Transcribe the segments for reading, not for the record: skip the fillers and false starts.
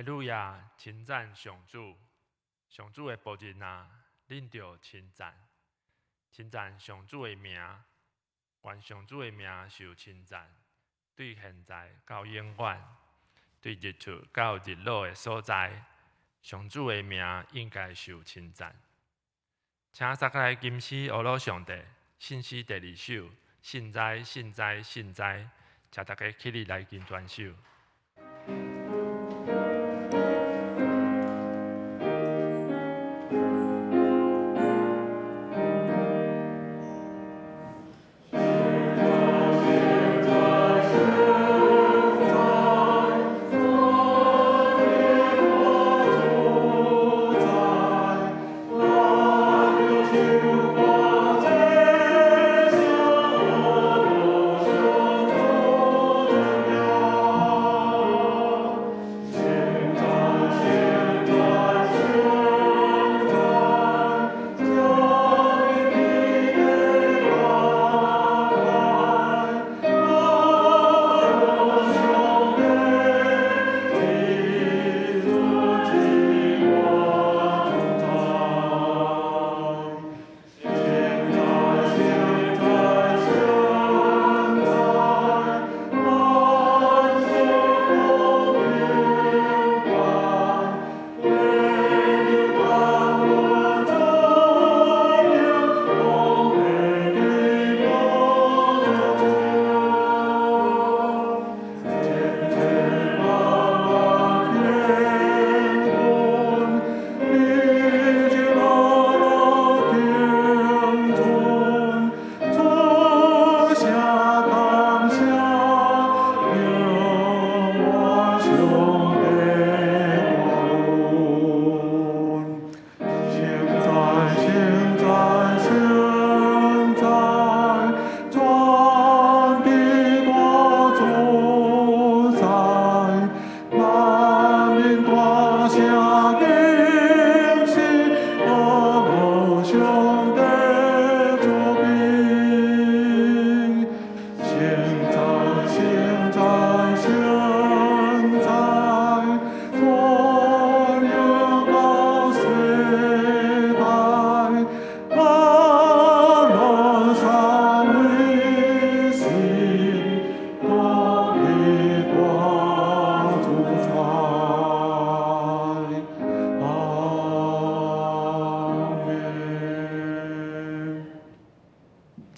利路亞，稱讚上主，上主的僕人啊，恁著稱讚，稱讚上主的名，願上主的名受稱讚，對現在到永遠，對日出到日落的所在，上主的名應該受稱讚。請大家來金詩阿魯上帝，信詩第二首，信哉，信哉，信哉，請大家起立來跟傳首。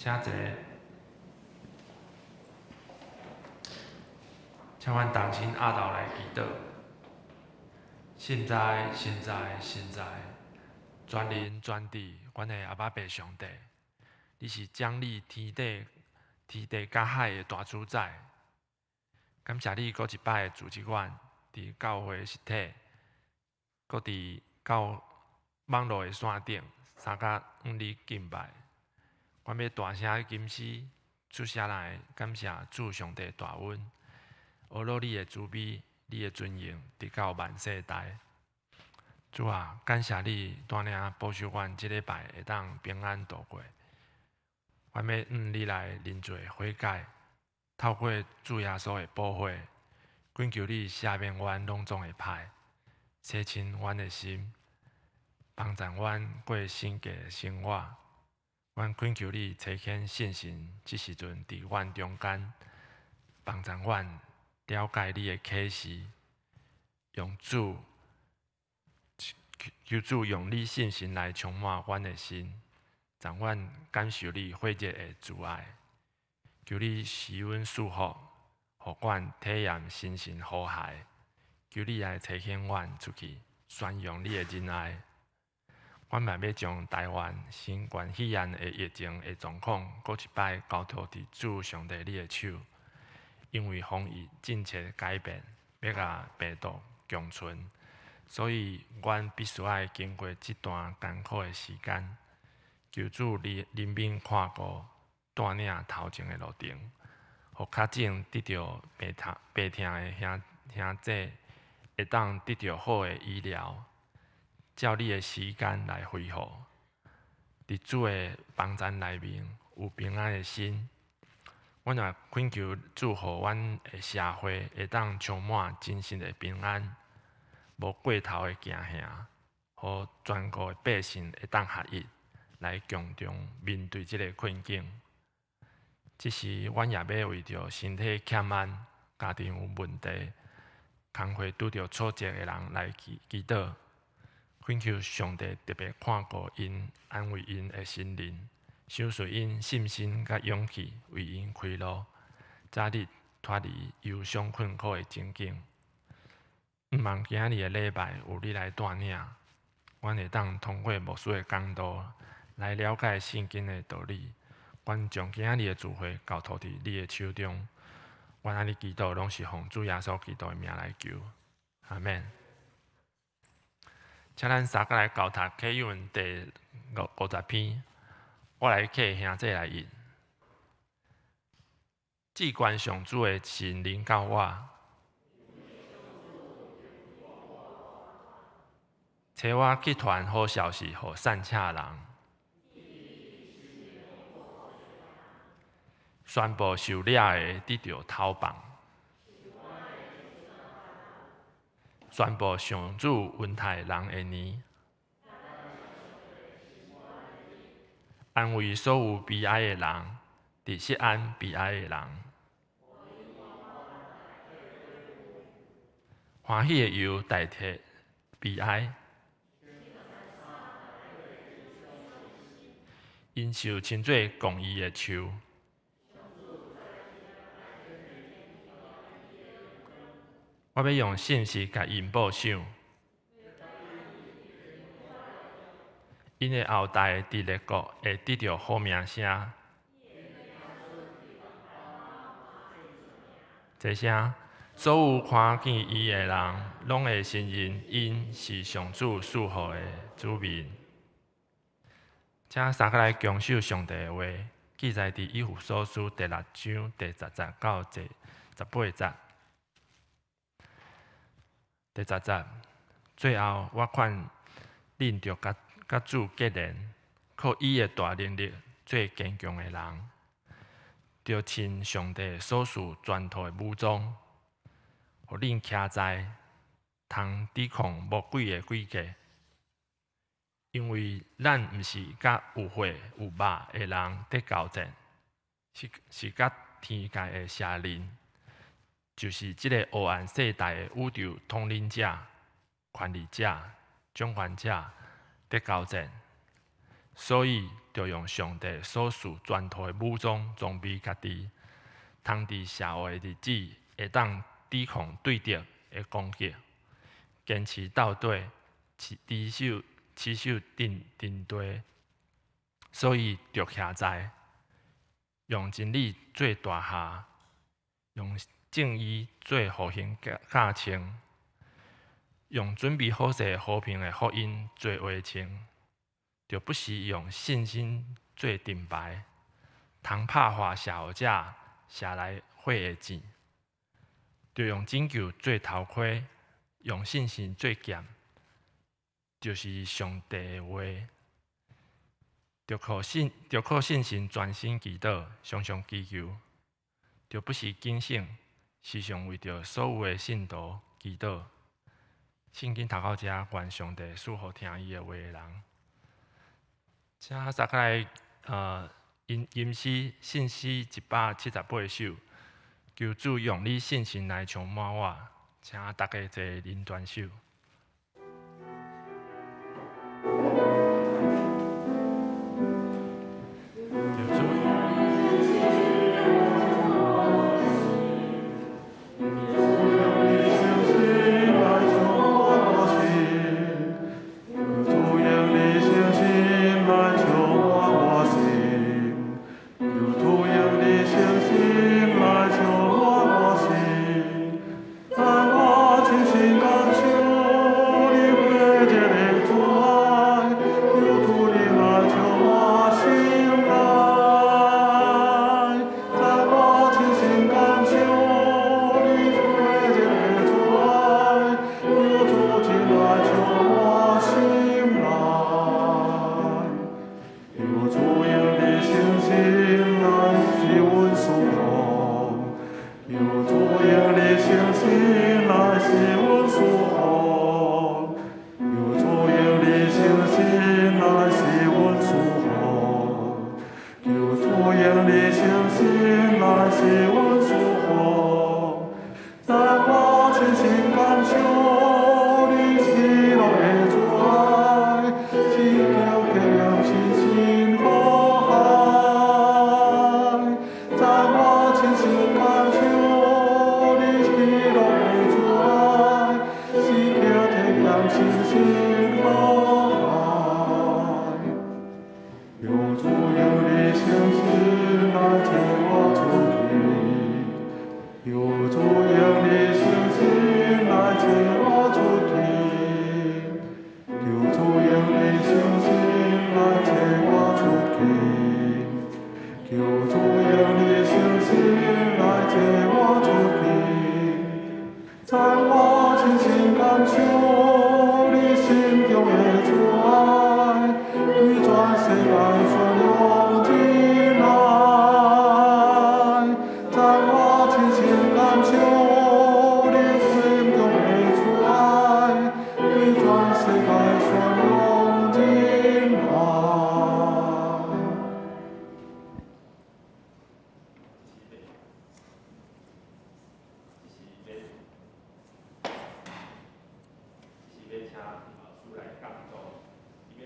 請坐。請阮同心阿斗來祈禱。信哉，信哉，信哉，全能全智，阮的阿爸父上帝，你是掌理天地、天地佮海的大主宰。感謝你閣一擺組織阮佇教會實體，閣佇教網路的線頂，相佮向你敬拜。阮欲大聲吟詩，出聲來感謝主上帝大恩，阿魯你的慈悲，你的尊榮，直到萬世代。主啊，感謝你帶領保守阮這禮拜會當平安度過。阮欲向你來認罪悔改，透過主耶穌的寶血，懇求你赦免阮攏總的歹，洗清阮的心，幫助阮過聖潔的生活。阮懇求你差遣聖神，這時陣佇阮中間，幫助阮了解你的啟示，用主求主用你聖神來充滿阮的心，讓阮感受你火熱的慈愛。求你賜阮祝福，予阮體驗身心和諧。求你來差遣阮出去宣揚你的仁愛。阮嘛欲將台灣新冠肺炎的疫情的狀況，閣一擺交託佇主上帝你的手。因為防疫政策改變，欲佮病毒共存，所以阮必須愛經過這段艱苦的時間。求主你憐憫看顧，帶領頭前的路程，予較早得著病痛病疼的兄兄姊會當得著好的醫療。照你的時間來恢復，佇主的幫贊內面有平安的心。阮也懇求主，予阮的社會會當充滿真實的平安。無過頭的驚嚇，予全國的百姓會當合一，來共同面對這個困境。這時，阮也欲為著身體欠安、家庭有問題、工課拄著挫折的人來祈禱，懇求上帝特別看顧𪜶，安慰𪜶的心靈，賞賜𪜶信心佮勇氣，為𪜶開路，早日脫離憂傷困苦的情景。毋望今仔日的禮拜有你來帶領，阮會當通過牧師的講道來了解聖經的道理。阮將今仔日的聚會交託佇你的手中。阮按呢祈禱，攏是奉主耶穌基督的名來求。阿們。請咱三個來交讀啟示文第50篇，我來替兄弟來譯。至懸上主的神臨到我，差我去傳好消息予散赤人，宣布受掠的得著釋放，宣布上主恩待人的年，安慰所有悲哀的人，佇錫安悲哀的人，歡喜的油代替悲哀，𪜶受稱做公義的樹。我欲用信實共𪜶報賞，𪜶的後代佇列國會得著好名聲。這聲，所有看見伊的人，攏會承認𪜶是上主賜予的子民。請三個來恭守上帝的話，記載佇以弗所書第六章第10節到第18節。第10節，最後我勸恁著佮主結連，靠伊的大能力做堅強的人，著穿上帝所賜全套的武裝，予恁徛在通抵抗魔鬼的詭計。因為咱毋是佮有血有肉的人佇交戰，是佮天界的邪靈，就是這个黑暗世代的宇宙統領者、權力者、掌權者佇交戰，所以著用上帝所賜全套的武裝裝備家己，通佇邪惡的日子會當抵抗對敵的攻擊，堅持到底，持守陣地。所以著徛在，用真理做大廈，用正義做護胸架槍，用準備好勢和平的福音做圍裙，著不時用信心做盾牌，通拍破邪惡者射來火的箭，著用拯救做頭盔，用信心做劍，就是上帝的話。著靠信心專心祈禱，常常祈求，著不時警醒，時常為著所有的信徒祈禱。聖經讀到遮，願上帝賜予聽伊的話的人。請撒開吟詩信詩178首，求主用你信心來充滿我，請大家齊輪轉手。求主用你信心來充滿我心，求主用你信心來充滿我心，在我真心感受。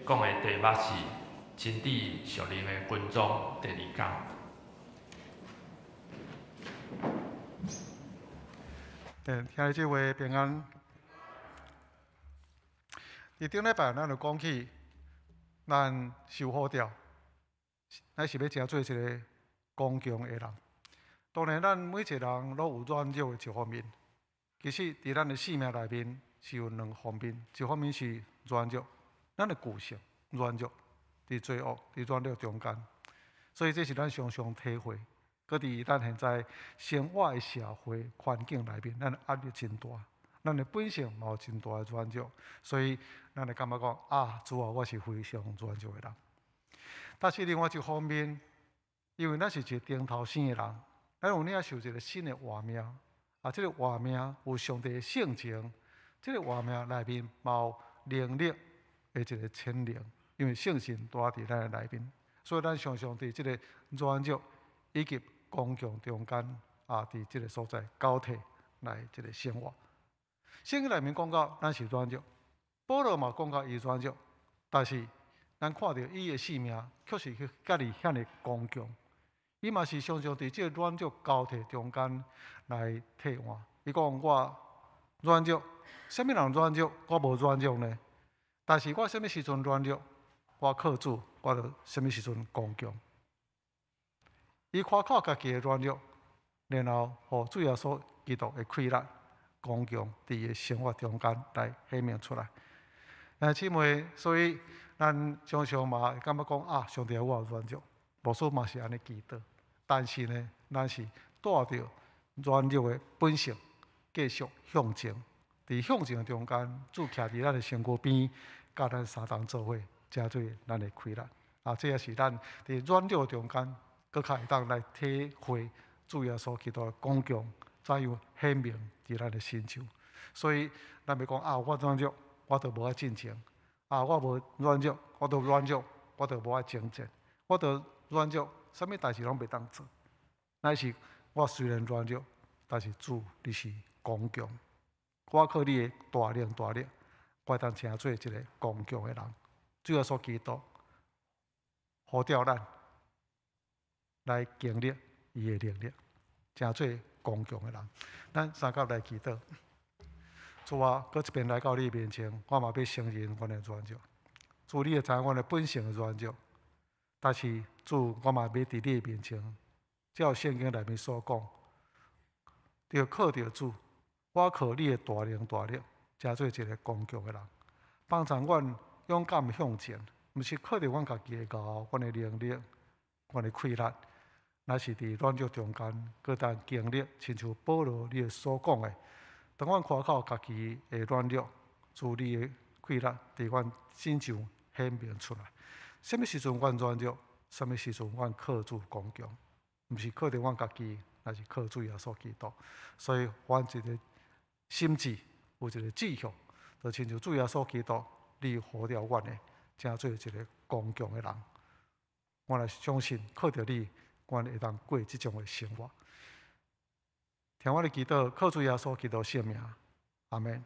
講的題目是親佇屬靈的軍裝第二講。兄弟姊妹平安。佇頂禮拜，咱就講起，咱受呼召，咱是欲成做一个剛強的人。當然，咱每一個人攏有軟弱的一方面。其實，佇咱的生命內面是有兩方面，一方面是軟弱，咱的個性軟弱，佇罪惡、佇軟弱中間，所以這是咱常常體會。閣佇咱現在生活的社會環境內面，咱壓力真大，咱的本性嘛有真大的軟弱，所以咱會感覺講啊，主啊，我是非常軟弱的人。但是另外一方面，因為咱是一個頂頭生的人，咱有領受一個新的活命，啊，這個活命有上帝的性情，這個活命內面嘛有能力的一個潛能，因為聖神住佇咱的內面，所以咱常常佇這個軟弱以及剛強中間啊，佇這個所在交替來這個生活。聖經內面講到，咱是軟弱，保羅嘛講到伊軟弱，但是咱看著伊的生命，確實去家己遐爾剛強。伊嘛是常常佇這個軟弱交替中間來替換。伊講我軟弱，啥物人軟弱，我無軟弱呢？但是我啥物時陣軟弱，我靠主，我就啥物時陣剛強。伊誇口家己的軟弱，然後予主耶穌基督的氣力、剛強，佇伊的生活中間來顯明出來。兄弟姊妹，所以咱常常嘛會感覺講啊，上帝我有軟弱，牧師嘛是按呢祈禱。但是呢，咱是帶著軟弱的本性，繼續向前。佇向前的中間，主徛佇咱的身軀邊，佮咱相同做伙，成做咱的氣力。啊，這也是咱佇軟弱中間，閣較會當來體會主耶穌基督的剛強，怎樣顯明佇咱的身上。所以，咱袂講啊，我軟弱，我就無愛進前；啊，我無軟弱，我就軟弱，我就無愛征戰，我就軟弱，啥物代誌攏袂當做。乃是我雖然軟弱，但是主你是剛強，我靠你的大能大力，我會當成做一個剛強的人。主耶穌基督呼召咱來經歷伊的能力，成做剛強的人。咱三甲來祈禱。主啊，閣一遍來到你面前，我嘛欲承認阮的軟弱。主，你會知影阮的本性的軟弱，但是主，我嘛欲佇你的面前，照聖經內面所講，著靠著主，我靠你的大能大力，成做一個剛強的人，幫助阮勇敢向前，毋是靠著阮家己的𠢕、阮的能力、阮的氣力，乃是佇軟弱中間，閣當經歷，親像保羅你所講的，當阮誇口家己的軟弱，主你的氣力佇阮身上顯明出來。啥物時陣阮軟弱，啥物時陣阮靠主剛強，毋是靠著阮家己，乃是靠主耶穌基督。所以，阮一個心志有一個志向，就親像主耶穌基督，你呼召阮的，成做一個剛強的人。我來相信，靠著你，阮會當過這種的生活。聽我的祈禱，靠主耶穌基督聖名，阿們。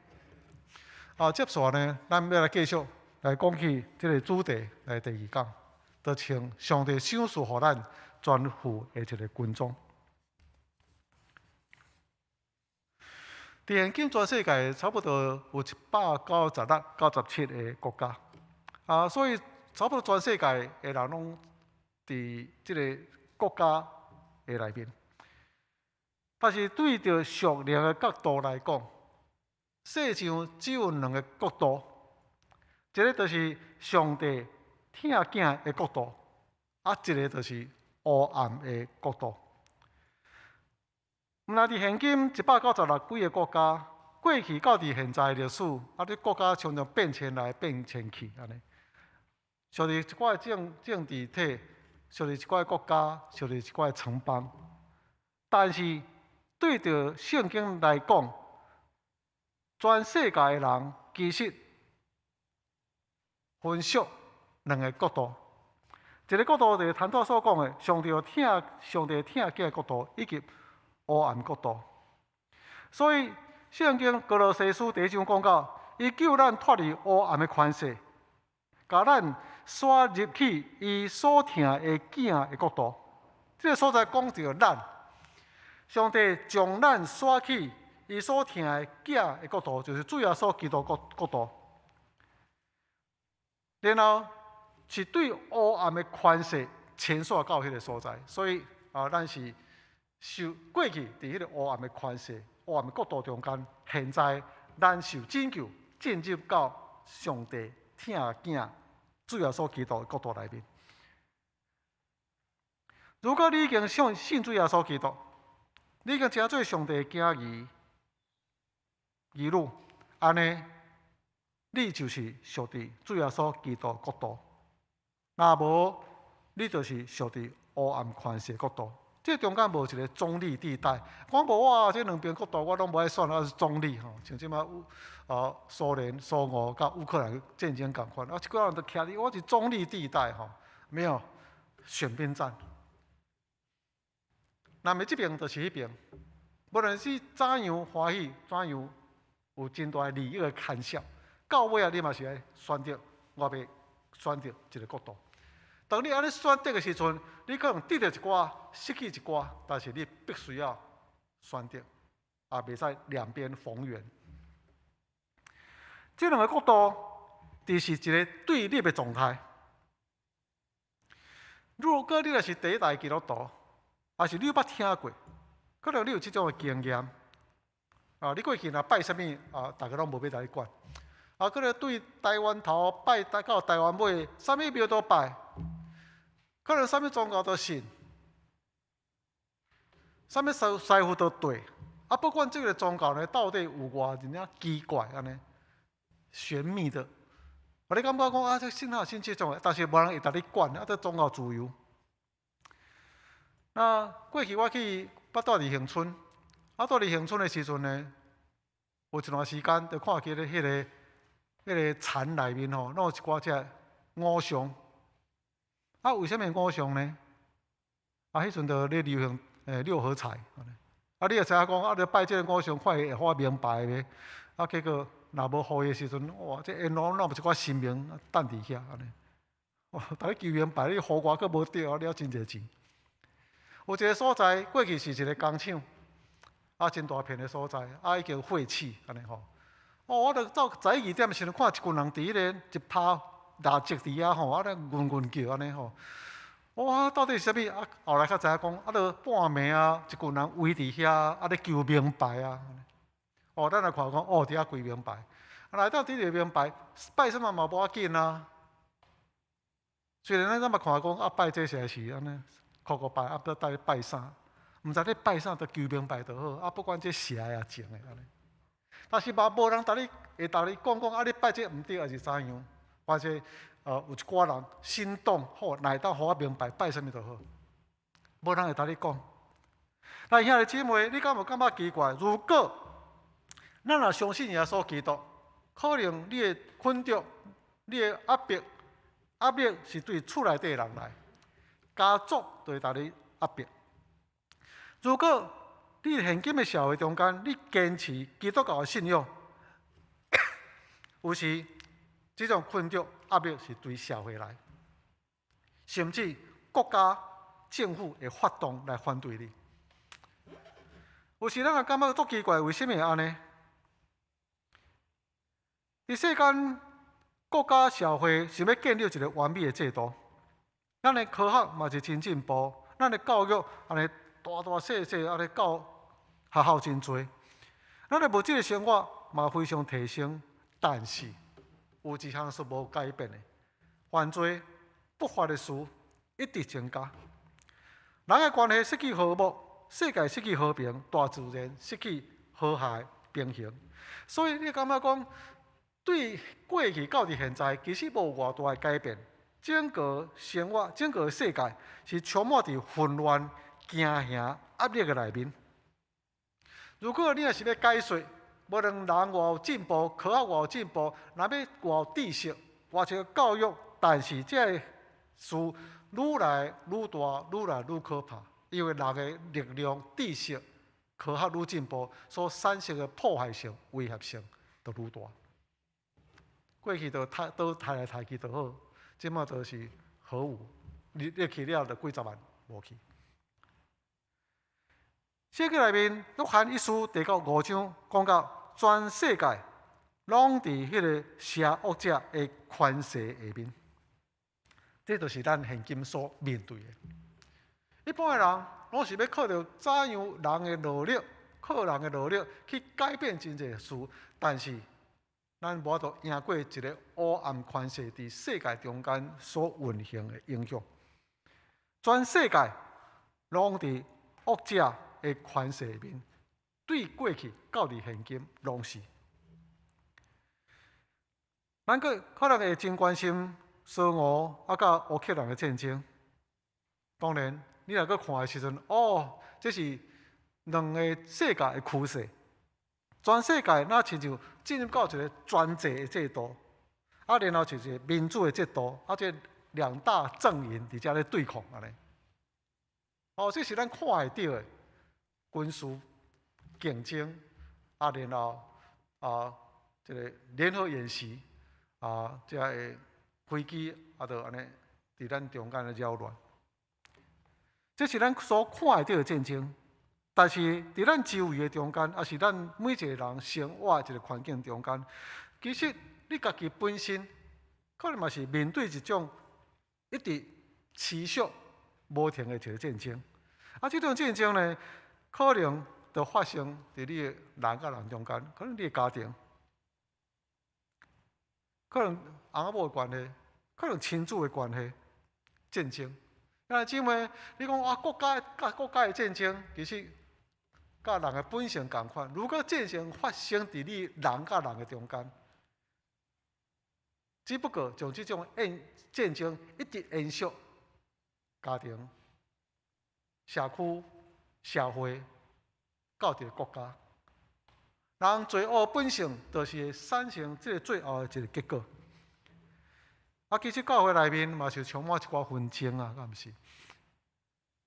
啊，接續呢，咱欲來繼續來講起這個主題，來第二講，就稱上帝賞賜予咱全副的一個軍裝。佇現今全世界差不多有196、97個國家，啊，所以差不多全世界的人攏佇這個國家的內面。但是對著屬靈的角度來講，世上只有兩個國度，一個就是上帝疼囝的國度，啊，一個就是黑暗的國度。毋但佇現今196幾個國家，過去到佇現在歷史，啊，這國家常常變遷來變遷去，按呢。屬佇一寡政治體，屬佇一寡國家，屬佇一寡城邦，但是對著聖經來講，全世界的人其實分屬兩個國度，一個國度就是頭拄所講的上帝疼囝的國度，以及黑暗國度。所以聖經歌羅西書第一章講到，伊救咱脫離黑暗的權勢，共咱徙入去伊所疼的囝的國度。這个所在講著咱，上帝將咱徙去伊所疼的囝的國度，就是主耶穌基督國度。然後是對黑暗的權勢遷徙到彼个所在，所以啊，咱是受過去佇彼个黑暗的權勢、黑暗的國度中間，現在咱受拯救，進入到上帝疼的囝主耶穌基督的國度內面。如果你已經相信主耶穌基督，你已經成做上帝的囝兒、兒女，按呢，你就是屬佇主耶穌基督國度。若無，你就是屬佇黑暗權勢國度。這中間無一个中立地帶。講無我這兩邊國度我攏無愛選，我是中立吼。像這擺烏啊蘇聯、蘇俄佮烏克蘭戰爭仝款，啊，一寡人就徛佇我是中立地帶吼，沒有選邊站。若毋這邊就是彼邊，無論是怎樣歡喜，怎樣有真大利益的牽涉，到尾啊，你嘛是愛選擇，我欲選擇一个國度。當你按呢選擇的時陣，你可能得著一寡，失去一寡，但是你必須要選擇，啊，袂使兩邊逢源。這兩个國度，就是一个對立的狀態。如果你若是第一代基督徒，抑是你有捌聽過，可能你有這種的經驗。啊，你過去若拜啥物啊，逐家攏無欲共你管。啊，可能對台灣頭拜到台灣尾，啥物廟都拜，可能啥物宗教都信，啥物師傅都對。啊，不管這个宗教呢，到底有偌爾奇怪按呢，玄秘的。啊，你感覺講啊，這信哪信這種的，但是無人會共你管，啊，這宗教自由。那過去我去捌蹛佇恆春，啊，蹛佇恆春的時陣呢，有一段時間就看見咧彼个田內面吼，攏有一寡這偶像。啊，為啥物偶像呢？啊，彼陣就咧流行六合彩。啊，你會知影講，啊，你拜這个偶像，看伊會予我明牌袂？啊，結果若無予伊的時陣，哇，這沿路攏有一寡神明等佇遐按呢。哇，逐日求明牌，你予我閣無著，了真濟錢。有一个所在，過去是一个工廠，啊，真大片的所在，啊，已經廢棄按呢吼。哦，我著走早起2點的時陣，看一群人佇彼个一拋蠟燭佇遐吼，啊咧阮阮叫按呢吼。哇，到底是啥物？啊，後來才知影講，啊，著半暝啊，一群人圍佇遐，啊咧求明牌啊。哦，咱來看講，哦，佇遐跪明牌，啊，來到佇咧明牌，拜啥物嘛無要緊啊。雖然咱咱嘛看講，啊，拜這實在是按呢，叩個拜，啊，不知道拜啥，毋知咧拜啥，就求明牌就好。啊，不管這邪的抑正的按呢。但是嘛，無人共你會共你講講，啊，你拜這毋對，抑是怎樣？或者有一寡人心動，好，來到予我明牌，拜啥物就好，無人會共你講。但兄弟姊妹，你敢無感覺奇怪？如果咱若相信耶穌基督，可能你的困著、你的壓迫、壓力是對厝內底人來，家族就會共你壓迫。如果你現今的社會中間，你堅持基督教的信仰，有時這種困著壓力是對社會來，甚至國家政府會發動來反對你。有時咱也感覺足奇怪，為啥物會按呢？佇世間國家社會想欲建立一个完美的制度，咱的科學嘛是真進步，咱的教育按呢大大細細按呢教學校真濟，咱的物質的生活嘛非常提升，但是有一項是無改變的，犯罪不法的事一直增加，人的關係失去和睦，世界失去和平，大自然失去和諧平衡，所以你感覺講，對過去到佇現在，其實無偌大的改變。整個生活、整個世界是充滿佇混亂、驚嚇、壓力的內面。如果你若是欲解說，無論人偌有進步，科學偌有進步，若欲偌有知識、偌濟教育，但是這个事愈來愈大、愈來愈可怕，因為人的力量、知識、科學愈進步，所產生的破壞性、威脅性就愈大。過去就刣刀刣來刣去就好，這馬就是核武，你去了就幾十萬無去。聖經內面，約翰一書第九五章講到全世界攏佇彼个邪惡者的權勢下面，這就是咱現今所面對的。一般的人攏是欲靠著怎樣人的努力，靠人的努力去改變真濟事，但是咱無法度贏過一个黑暗權勢佇世界中間所運行的影響。全世界攏佇惡者的權勢下面，對過去到佇現今攏是。咱閣可能會真關心蘇俄啊，佮烏克蘭的戰爭。當然，你若閣看的時陣，哦，這是兩個世界的趨勢。全世界若親像進入到一個專制的制度，啊，然後就是民主的制度，啊，這兩大陣營佇遮咧對抗按呢。哦，這是咱看會著的軍事競爭，啊，然後啊，這个聯合演習，啊，這个飛機啊，就按呢佇咱中間咧擾亂。這是咱所看會著的戰爭，但是佇咱周圍的中間，抑是咱每一個人生活的一个環境中間，其實你家己本身可能嘛是面對一種一直持續無停的一个戰爭。啊，這種戰爭呢，可能就發生佇你的人佮人中間，可能你的家庭，可能翁仔某的關係，可能親子的關係，戰爭。啊，姊妹，你講啊，國家佮國家的戰爭，其實佮人的本性仝款。如果戰爭發生佇你人佮人的中間，只不過將這種戰爭一直延續，家庭、社區、社會，到佇國家，人罪惡本性就是會產生這个最後的一个結果。啊，其實教會內面嘛是充滿一寡紛爭啊，敢毋是？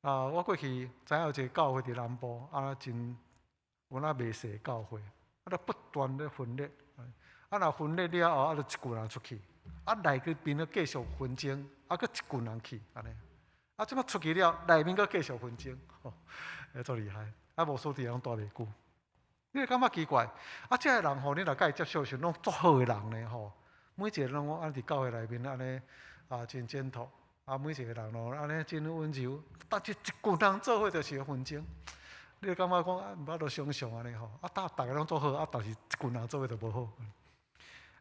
啊，我過去知影有一个教會佇南部，啊，真有那袂細教會，啊，就不斷咧分裂，啊，若分裂了後，啊，就一群人出去，啊，內面閣繼續紛爭，啊，閣一群人去，按呢，啊，這擺出去了，內面閣繼續紛爭，吼，會足厲害，啊，牧師佇遐攏蹛袂久，你會感覺奇怪，啊，這个人吼，你若佮伊接觸時，攏足好的人呢，吼。每一个攏講按佇教會內面按呢啊，真檢討，啊，每一个人咯按呢真溫柔，但是一群人做伙就是會紛爭。你會感覺講啊，毋法度想像按呢吼，啊，逐家攏足好，啊，但是一群人做伙就無好。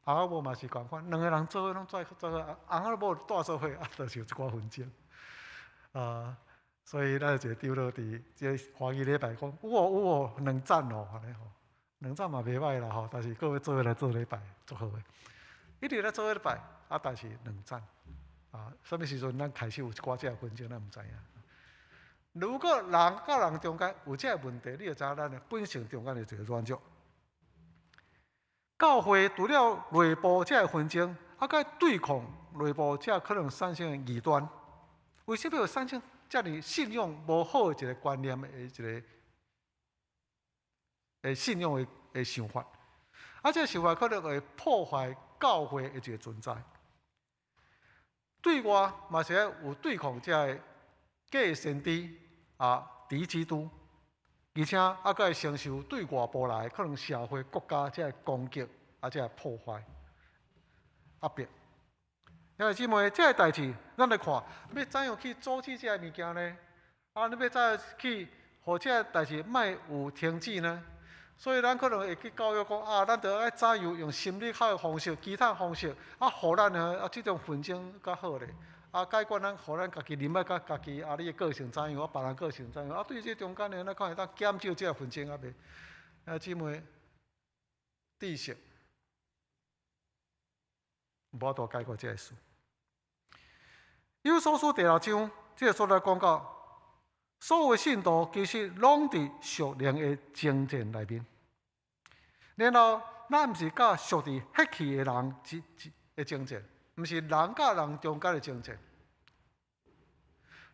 翁仔某嘛是仝款，兩个人做伙攏做做好，翁仔某蹛做伙啊，就是有一寡紛爭。啊，所以咱有一个長老佇這个華語禮拜講，有哦有哦，兩讚哦，按呢吼，兩讚嘛袂䆀啦吼，但是閣欲做伙來做禮拜，足好的。一直咧做伙拜，啊，但是兩讚，啊，啥物時陣咱開始有一寡這个紛爭，咱毋知影。如果人佮人中間有這个問題，你就知影咱的本性中間有一个軟弱。教會除了內部這个紛爭，啊，閣對抗內部這可能產生的異端。為啥物會產生遮爾信仰無好的一个觀念的一个的信仰的想法？啊，這个想法可能會破壞教會的一个存在。對外嘛是愛有對抗這个假先知啊、敵基督，而且啊，閣會承受對外部來可能社會國家這个攻擊啊，這个破壞壓迫。兄弟姊妹，這个代誌，咱來看，欲怎樣去阻止這个物件呢？啊，你欲怎樣去予這个代誌莫有停止呢？所以咱可能會去教育講啊，咱著愛怎樣用心理學的方式、其他方式啊，予咱呢啊這種紛爭較好咧。啊，解決咱，予咱家己啉愛佮家己啊，你的個性怎樣，啊，別人個性怎樣，啊，對這中間呢，咱看會當減少這个紛爭啊袂？啊，姊妹，知識無法度解決這个事。以弗所書第六章，這个所在講到，所有的信徒其實攏佇屬靈的爭戰內面。然後，咱毋是佮屬佇血氣的人之之的爭戰，毋是人佮人中間的爭戰。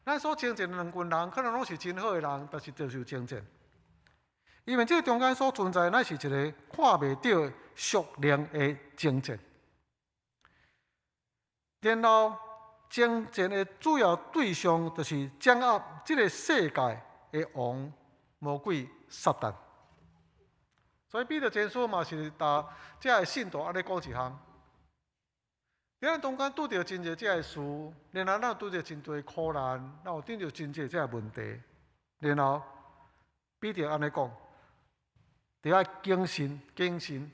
咱所爭戰的兩群人，可能攏是真好的人，但是就是有爭戰。因為這个中間所存在，乃是一个看袂著的屬靈的爭戰。然後爭戰的主要對象就是掌握這个世界的王魔鬼撒旦。所以彼得前書嘛是共遮个信徒按呢講一項。佇咱中間拄著真濟這个事，然後咱拄著真濟苦難，咱有拄著真濟這个問題，然後彼得按呢講，著愛謹慎、謹慎，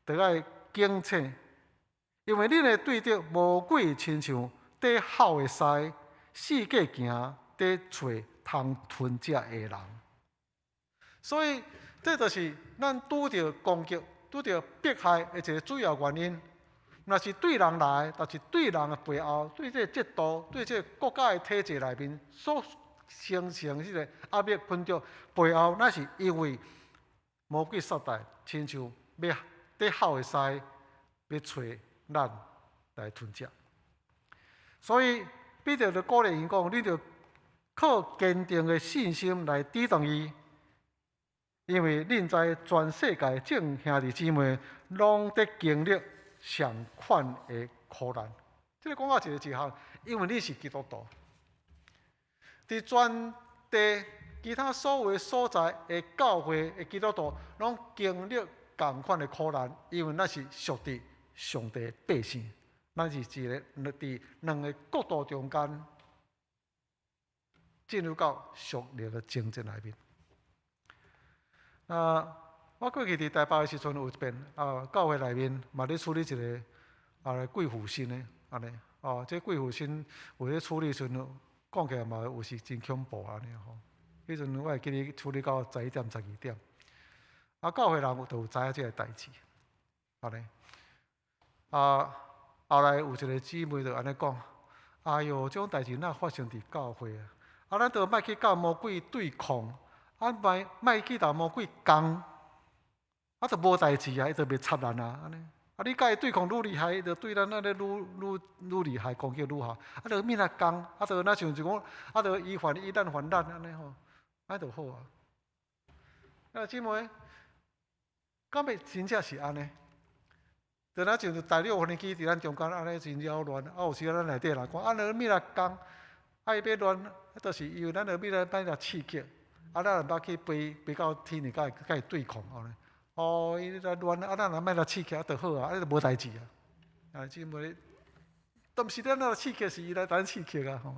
著愛警醒，因為恁的對敵魔鬼親像佇吼的獅，四界行，佇揣通吞食的人。所以，這就是咱拄著攻擊、拄著迫害的一个主要原因。若是對人來，但是對人的背後，對這个制度、對這個國家的體制內面所形成這个壓迫困著背後，那是因為魔鬼撒旦親像欲佇吼的獅，欲揣咱來吞食。所以彼得就鼓勵𪜶講：你著靠堅定的信心來抵擋伊，因為恁知全世界眾兄弟姊妹攏佇經歷相款的苦難。這个講到一个一項，因為你是基督徒，佇全地其他所有所在的教會的基督徒，攏經歷仝款的苦難，因為咱是屬佇上帝的百姓，咱是一个佇兩个國度中間進入到屬靈的爭戰內面。啊，我過去佇台北的時陣有一遍啊，教會內面嘛咧處理一个啊貴婦心的按呢，哦，這貴婦心有咧處理時陣，講起來嘛有時真恐怖按呢吼。彼陣我會記得處理到11點、12點，啊，教會人就有知影這个代誌，按呢。啊，後來有一个姊妹就按呢講：哎喲，這種代誌哪發生佇教會啊？啊，咱都莫去佮魔鬼對抗，啊，莫莫去共魔鬼仝，啊，就無代誌啊，伊就袂插咱啊，按呢。啊，你佮伊對抗愈厲害，伊就對咱按呢愈愈愈厲害，攻擊愈好。啊，就免來仝，啊，就若像就講，啊，就伊還伊，咱還咱，按呢吼，按呢就好啊。啊，姊妹，敢欲真正是按呢？就若像大陸飛機佇咱中間按呢真擾亂，啊，有時咱內底人講，啊，你免來仝，啊，伊欲亂，啊，就是因為咱著免來莫來刺激，啊，咱毋捌去飛飛到天裡共伊共伊對抗按呢。哦，伊來亂，啊，咱若莫來刺激，啊，就好啊，啊，就無代誌啊。啊，姊妹，都毋是咱來刺激，是伊來咱刺激啊，吼。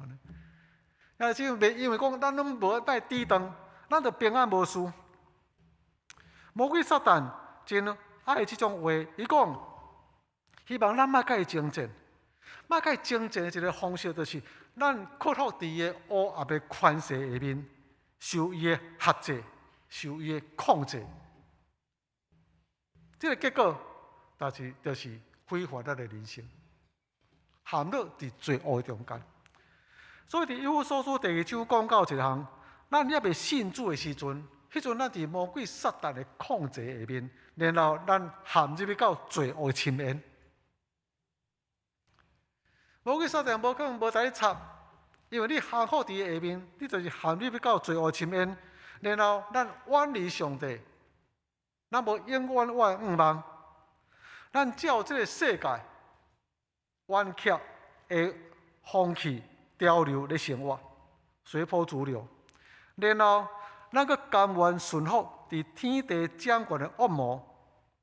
啊，姊妹，因為講咱攏無愛抵擋，咱就平安無事。魔鬼撒旦真愛這種話，伊講希望咱莫共伊爭戰，莫共伊爭戰的一个方式，就是咱屈服佇伊的烏暗的權勢下面，受伊的轄制，受伊的控制。這个結果，但是就是毀壞咱的人生，陷入佇罪惡的中間。所以佇以弗所書第二章講到一項，咱猶未信主的時陣，彼陣咱佇魔鬼撒旦的控制下面，然後咱陷入去到罪惡的深淵。魔鬼撒旦無可能無共你插，因為你降服佇伊下面，你就是陷入去到罪惡深淵，然後咱遠離上帝，咱無永遠的願望，咱照這个世界歪曲的風氣潮流咧生活，隨波逐流，然後咱閣甘願順服佇天地掌權的惡魔，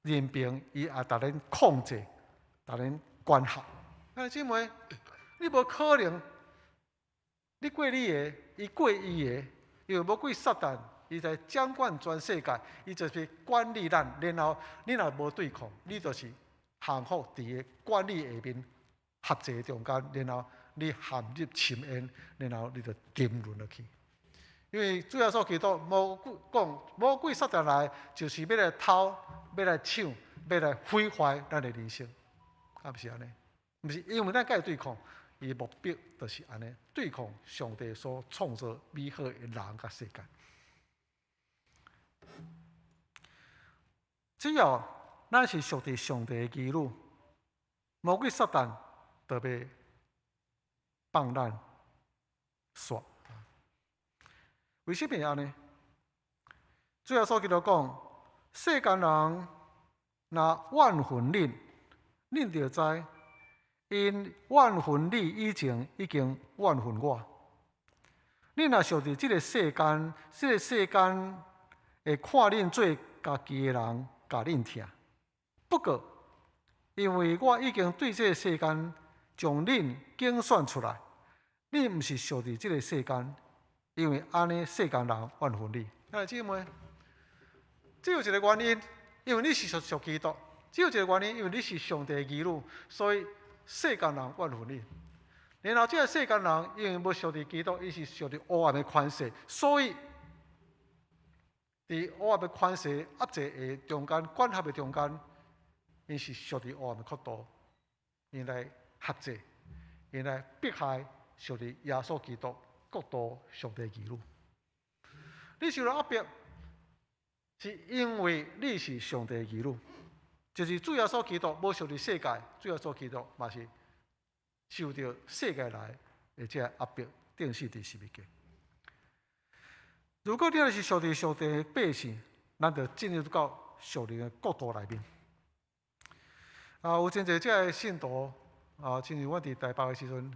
任憑伊也共咱控制，共咱管轄。啊，姊妹，你無可能，你過你的，伊過伊的，因為魔鬼撒旦，伊在掌管全世界，伊就是管理咱，然後你若無對抗，你就是降服佇伊管理下面，轄制中間，然後你陷入深淵，然後你就沉淪落去。因為主耶穌基督魔鬼講，魔鬼撒旦來，就是欲來偷，欲來搶，欲來毀壞咱的人生，啊，毋是按呢？毋是因為咱共伊對抗，伊目的就是按呢，對抗上帝所創造美好的人佮世界。只要咱是屬佇上帝的兒女，魔鬼撒旦就欲放咱煞。為啥物按呢？主耶穌基督講：世間人若怨恨恁，恁就知 𪜶怨恨你以前已經怨恨我。恁若屬佇這个世間，這个世間會看恁做家己的人，共恁疼。不過，因為我已經對這个世間將恁揀選出來，恁毋是屬佇這个世間，因為按呢世間人怨恨你。兄弟姊妹，只有一个原因，因為你是屬屬基督；只有一个原因，因為你是上帝的兒女，所以世間人怨恨你。然後，這个世間人因為無屬佇基督，伊是屬佇黑暗的權勢，所以佇黑暗的權勢壓制的中間、管轄的中間，𪜶是屬佇黑暗的國度，𪜶來轄制，𪜶來迫害屬佇耶穌基督國度上帝兒女。你受到壓迫，是因為你是上帝兒女，就是主耶穌基督無屬佇世界，主耶穌基督嘛是受著世界來的這壓迫，釘死佇十字架。如果你若是屬佇上帝的百姓，咱就進入到屬靈的國度內面。啊，有真濟這个信徒啊，親像阮佇台北的時陣，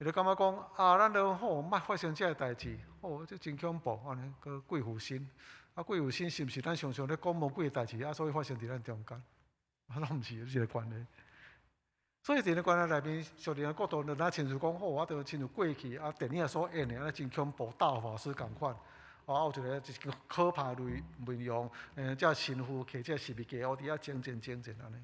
伊就感覺講啊，咱都吼莫發生這个代誌，哦，這真恐怖，按呢閣鬼附身，啊，鬼附身是毋是咱常常咧講魔鬼的代誌啊？所以發生佇咱中間，啊，攏毋是有這个關係。所以佇咧關係內面，屬靈的國度就若親像講，吼，我就親像過去啊，電影所演的，按呢真恐怖，大法師仝款，啊，有一个一個可怕的面容，這神父騎這十字架，哦，佇遐征戰征戰按呢。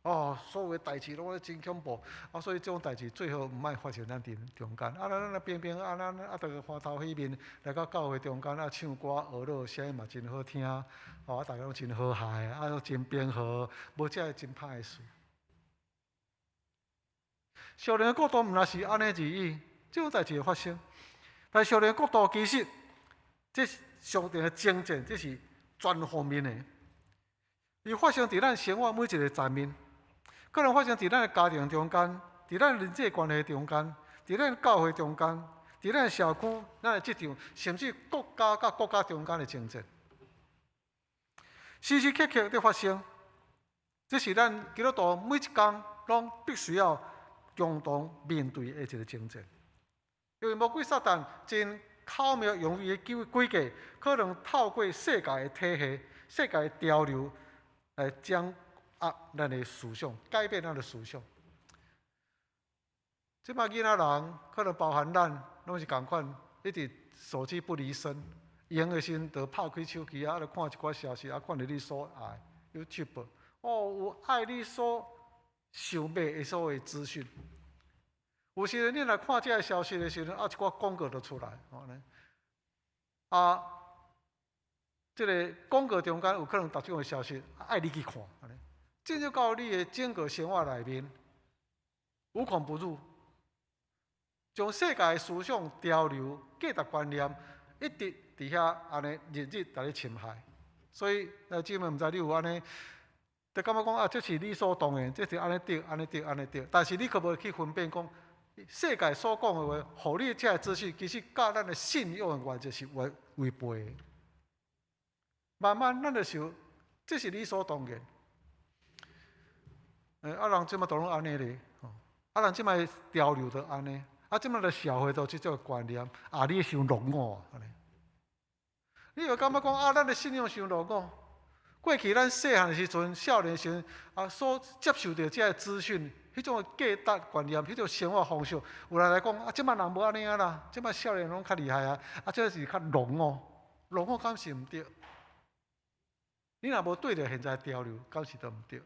哦，所有的代誌攏真恐怖，啊，所以這種代誌最好毋愛發生咱佇中間。啊，咱咱平平安安，啊，著歡頭喜面來到教會中間，啊，唱歌學樂，聲音嘛真好聽，哦，啊，大家攏真和諧，啊，攏真平和，無這个真歹的事。屬靈的國度毋若是按呢而已，這種代誌會發生。但屬靈的國度其實，這是屬靈的征戰，這是全方面的。伊發生佇咱生活每一个層面，可能發生佇咱的家庭中間，佇咱人際關係中間，佇咱教會中間，佇咱社區、咱的職場，甚至國家佮國家中間的征戰，時時刻刻佇發生。這是咱基督徒每一工攏必須要共同面對的一个征戰。因為魔鬼撒旦真巧妙用伊的詭計，可能透過世界的體系、世界的潮流來掌握咱的思想，改變咱的思想。這擺囡仔人可能包含咱，攏是仝款，一直手機不離身，閒的時陣就拍開手機啊，就看一寡消息啊，看著你所愛 YouTube，哦，有愛你所想欲的所有資訊。有時陣你若看這个消息的時陣，啊，一寡廣告就出來，吼呢。啊，這个廣告中間有可能逐種的消息，愛你去看，按呢，進入到你的整個生活內面，無孔不入，將世界的思想、潮流、價值觀念，一直佇遐按呢日日佇咧侵害。所以，兄弟姊妹毋知你有按呢，就感覺講啊，這是理所當然，這是按呢對，按呢對，按呢對。但是你可無去分辨講，世界所講的話，予你這个資訊，其實佮咱的信仰的原則是違違背的。慢慢，咱就想，這是理所當然。欸，啊，人這擺都攏按呢咧，吼，啊，人這擺潮流都按呢，啊，這擺的社會都這種觀念，啊，你傷落伍按呢。你會感覺講啊，咱的信仰傷落伍。過去咱細漢的時陣，少年時陣啊，所接受著這个資訊，彼種價值觀念，彼種生活方式，有人來講啊，這擺人無按呢啊啦，這擺少年攏較厲害啊，啊，這是較落伍，落伍敢是毋對？你若無對著現在潮流，敢是都毋對？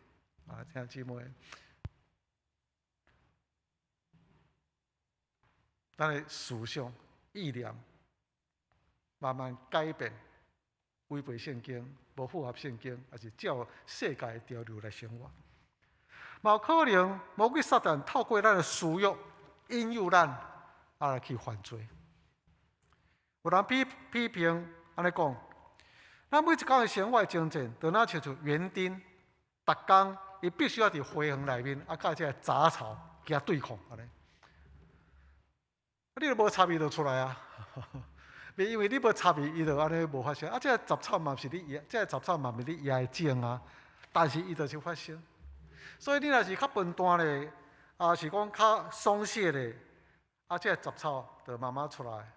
啊，兄弟姊妹，咱的思想、意念慢慢改變，違背聖經，無符合聖經，抑是照世界的潮流來生活。嘛有可能魔鬼撒旦透過咱的私欲引誘咱啊來去犯罪。有人批批評按呢講，咱每一工的生活征戰，就若親像園丁，逐工伊必須要佇花園內面啊，佮這个雜草共對抗按呢。啊，你若無插伊就出來啊！袂因為你無插伊，伊就按呢無發生。啊，這个雜草嘛毋是你這个雜草嘛毋是你掖的種啊，但是伊就是發生。所以你若是較笨蛋咧，啊是講較鬆懈咧，啊，這個雜草就慢慢出來。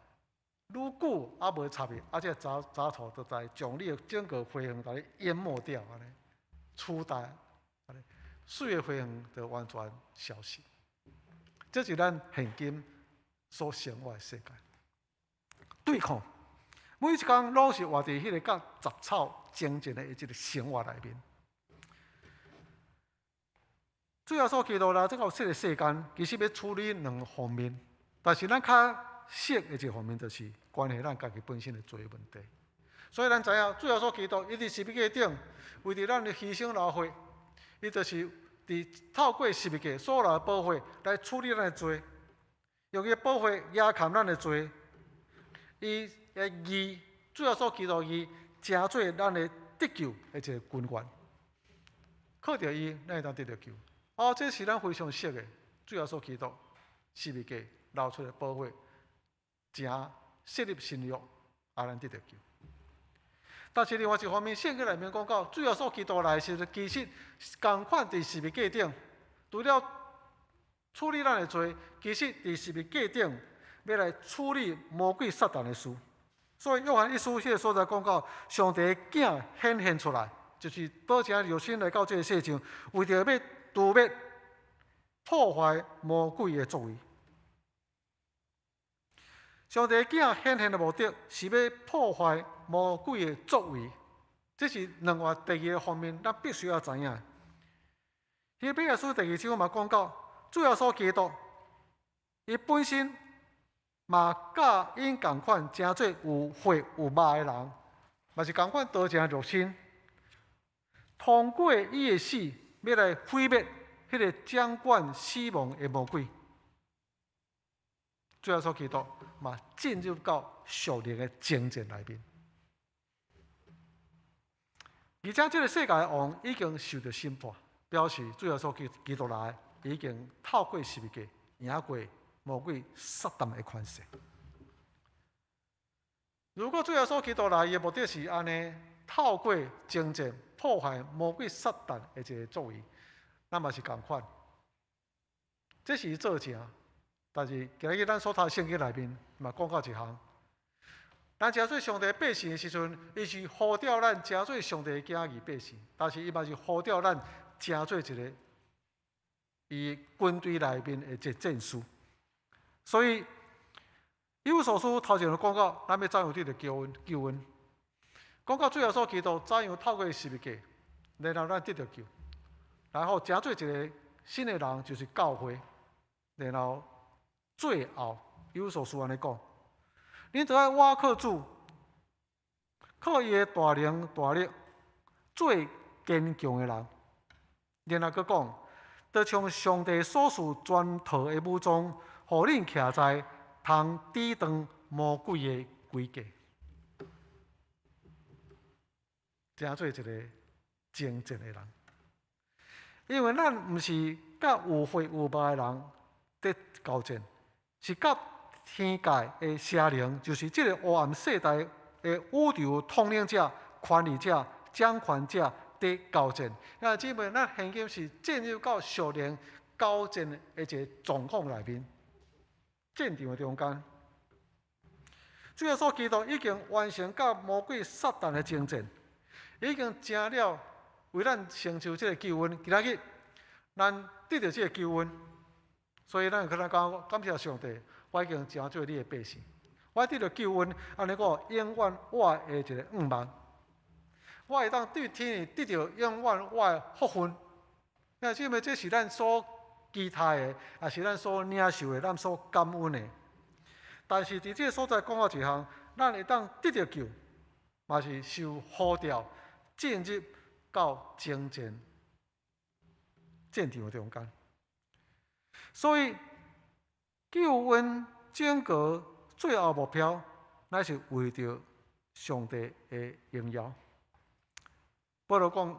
愈久啊無插去，啊，這個雜草就在將你的整個花園共你淹沒掉，按呢，取代，按呢，媠的花園就完全消失。這是咱現今所生活的世界。對抗，每一工攏是活佇彼個佮雜草爭戰的一個生活內面。主耶穌基督來這個這個世間，其實欲處理兩方面，但是咱較熟的一方面，就是關係咱家己本身的罪問題。所以咱知影，主耶穌基督伊佇十字架頂，為著咱的犧牲流血，伊就是佇透過十字架所流的寶血來處理咱的罪，用伊的寶血壓扛咱的罪。伊的義，主耶穌基督義，成做咱的得救的一個根源。靠著伊，咱會當得著救。哦，這是咱非常熟的，主耶穌基督十字架流出的寶血，成設立新約，啊，咱得著救。但是另外一方面，聖經內面講到，主耶穌基督來時，其實仝款佇十字架頂，除了處理咱的罪，其實佇十字架頂欲來處理魔鬼撒旦的事。所以約翰一書彼個所在講到，上帝的囝顯現出來，就是道成肉身來到這個世上，為著欲除滅破壞魔鬼的作為。上帝囝顯現的目的是欲破壞魔鬼的作為，這是另外第二個方面，咱必須要知影。希伯來書第二章嘛講到，主耶穌基督，伊本身嘛佮𪜶仝款，成做有血有肉的人，嘛是仝款道成肉身，通過伊的死，欲來毀滅彼個掌管死亡的魔鬼。主耶穌基督嘛進入到屬靈的爭戰內面，而且這個世界的王已經受著審判，表示主耶穌基督來已經透過十字架贏過魔鬼撒旦的權勢。如果主耶穌基督來，伊的目的是按呢，透過爭戰破壞魔鬼撒旦的一個作為，咱嘛是仝款。這是伊做成，但是今日咱所讀聖經內面嘛講到一項，咱成做上帝百姓的時陣，伊是呼召咱成做上帝的囝兒百姓，但是伊嘛是呼召咱成做一個伊軍隊內面的一個戰士。所以，以弗所書頭前就講到，咱欲怎樣得著救恩？救恩講到主耶穌基督怎樣透過十字架，然後咱得著救，然後成做一個新的人，就是教會。然後最後，以弗所書按呢講，恁著愛倚靠主，靠伊的大能大力，做堅強的人。然後閣講，就像上帝所賜全套的武裝，予恁徛在通抵擋魔鬼的詭計，成做一個精進的人。因為咱毋是佮有血有肉的人佇交戰，是佮天界的邪靈，就是這個黑暗世代的宇宙統領者、權力者、掌權者佇交戰。啊，姊妹，咱現今是進入到屬靈交戰的一個狀況內面，戰場的中間。主耶穌基督已經完成佮魔鬼撒旦的爭戰，已經成了為咱成就這個救恩。今仔日咱得著這個救恩，所以咱可能講感謝上帝，我已經成做你的百姓，我得著救恩，按呢講永遠我的一個願望，我會當對天得著永遠我的福分。那姊妹，這是咱所期待的，也是咱所領受的，咱所感恩的。但是佇這個所在講到一項，咱會當得著救，嘛是受呼召進入到爭戰戰場的中間。所以救恩整個最後目標，乃是為著上帝的榮耀。保羅講，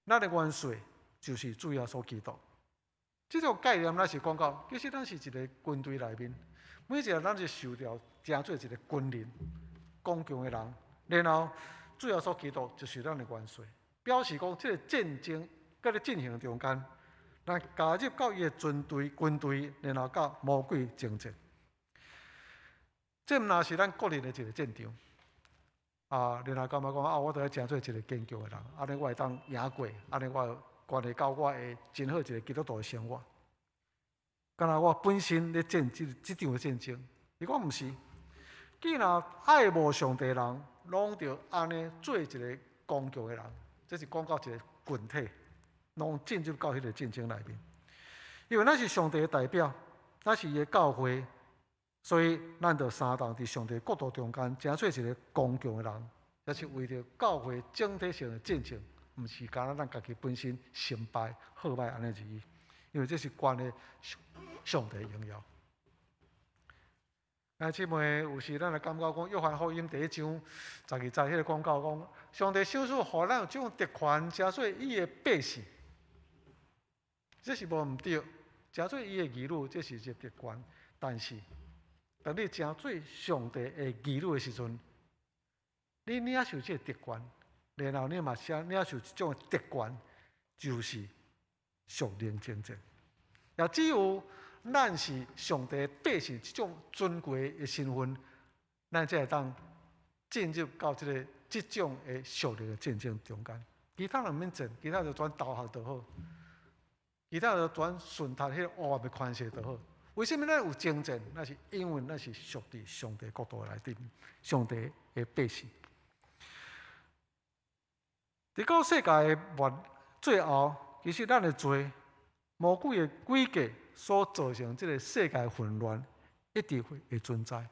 咱的元帥就是主耶穌基督。這種概念，咱是講到，其實咱是一個軍隊內面，每一個人咱是受召成做一個軍人、剛強的人。然後主耶穌基督就是咱的元帥，表示講這個戰爭閣咧進行中間，咱加入到伊的軍隊，軍隊，然後佮魔鬼爭戰。這毋若是咱個人的一個戰場。啊，然後感覺講啊，我著愛成做一個堅強的人，按呢我會當贏過，按呢我關係到我會真好一個基督徒的生活。敢若我本身咧戰這這場的戰爭，伊講毋是。既然愛慕上帝的人，攏著按呢做一個剛強的人，這是講到一個群體，攏進入到彼個戰爭內面。因為咱是上帝的代表，咱是伊的教會，所以咱著相同佇上帝國度中間，成做一個剛強的人，也是為著教會整體性的戰爭，毋是干焦咱家己本身成敗好歹按呢而已。因為這是關係上帝榮耀。兄姊妹，有時咱會感覺講，約翰福音第一章十二節彼個講到講，上帝賞賜予咱有這種特權，成做伊的百姓，這是無毋對。成做伊的兒女，這是一個特權。但是，當你成做上帝的兒女的時陣，你領受這個特權，然後你嘛是領受這種特權，就是屬靈征戰。也只有咱是上帝百姓這種尊貴的身份，咱才會當進入到這個這種的屬靈的戰爭中間。其他人毋免戰，其他就專投降就好，其他就專順服彼個黑暗的權勢就好。為什麼咱有征戰？那是因為咱是屬佇上帝國度內底，上帝的百姓。佇到世界的末最後，其實咱的罪、魔鬼的詭計所造成這個世界混亂，一直會存在。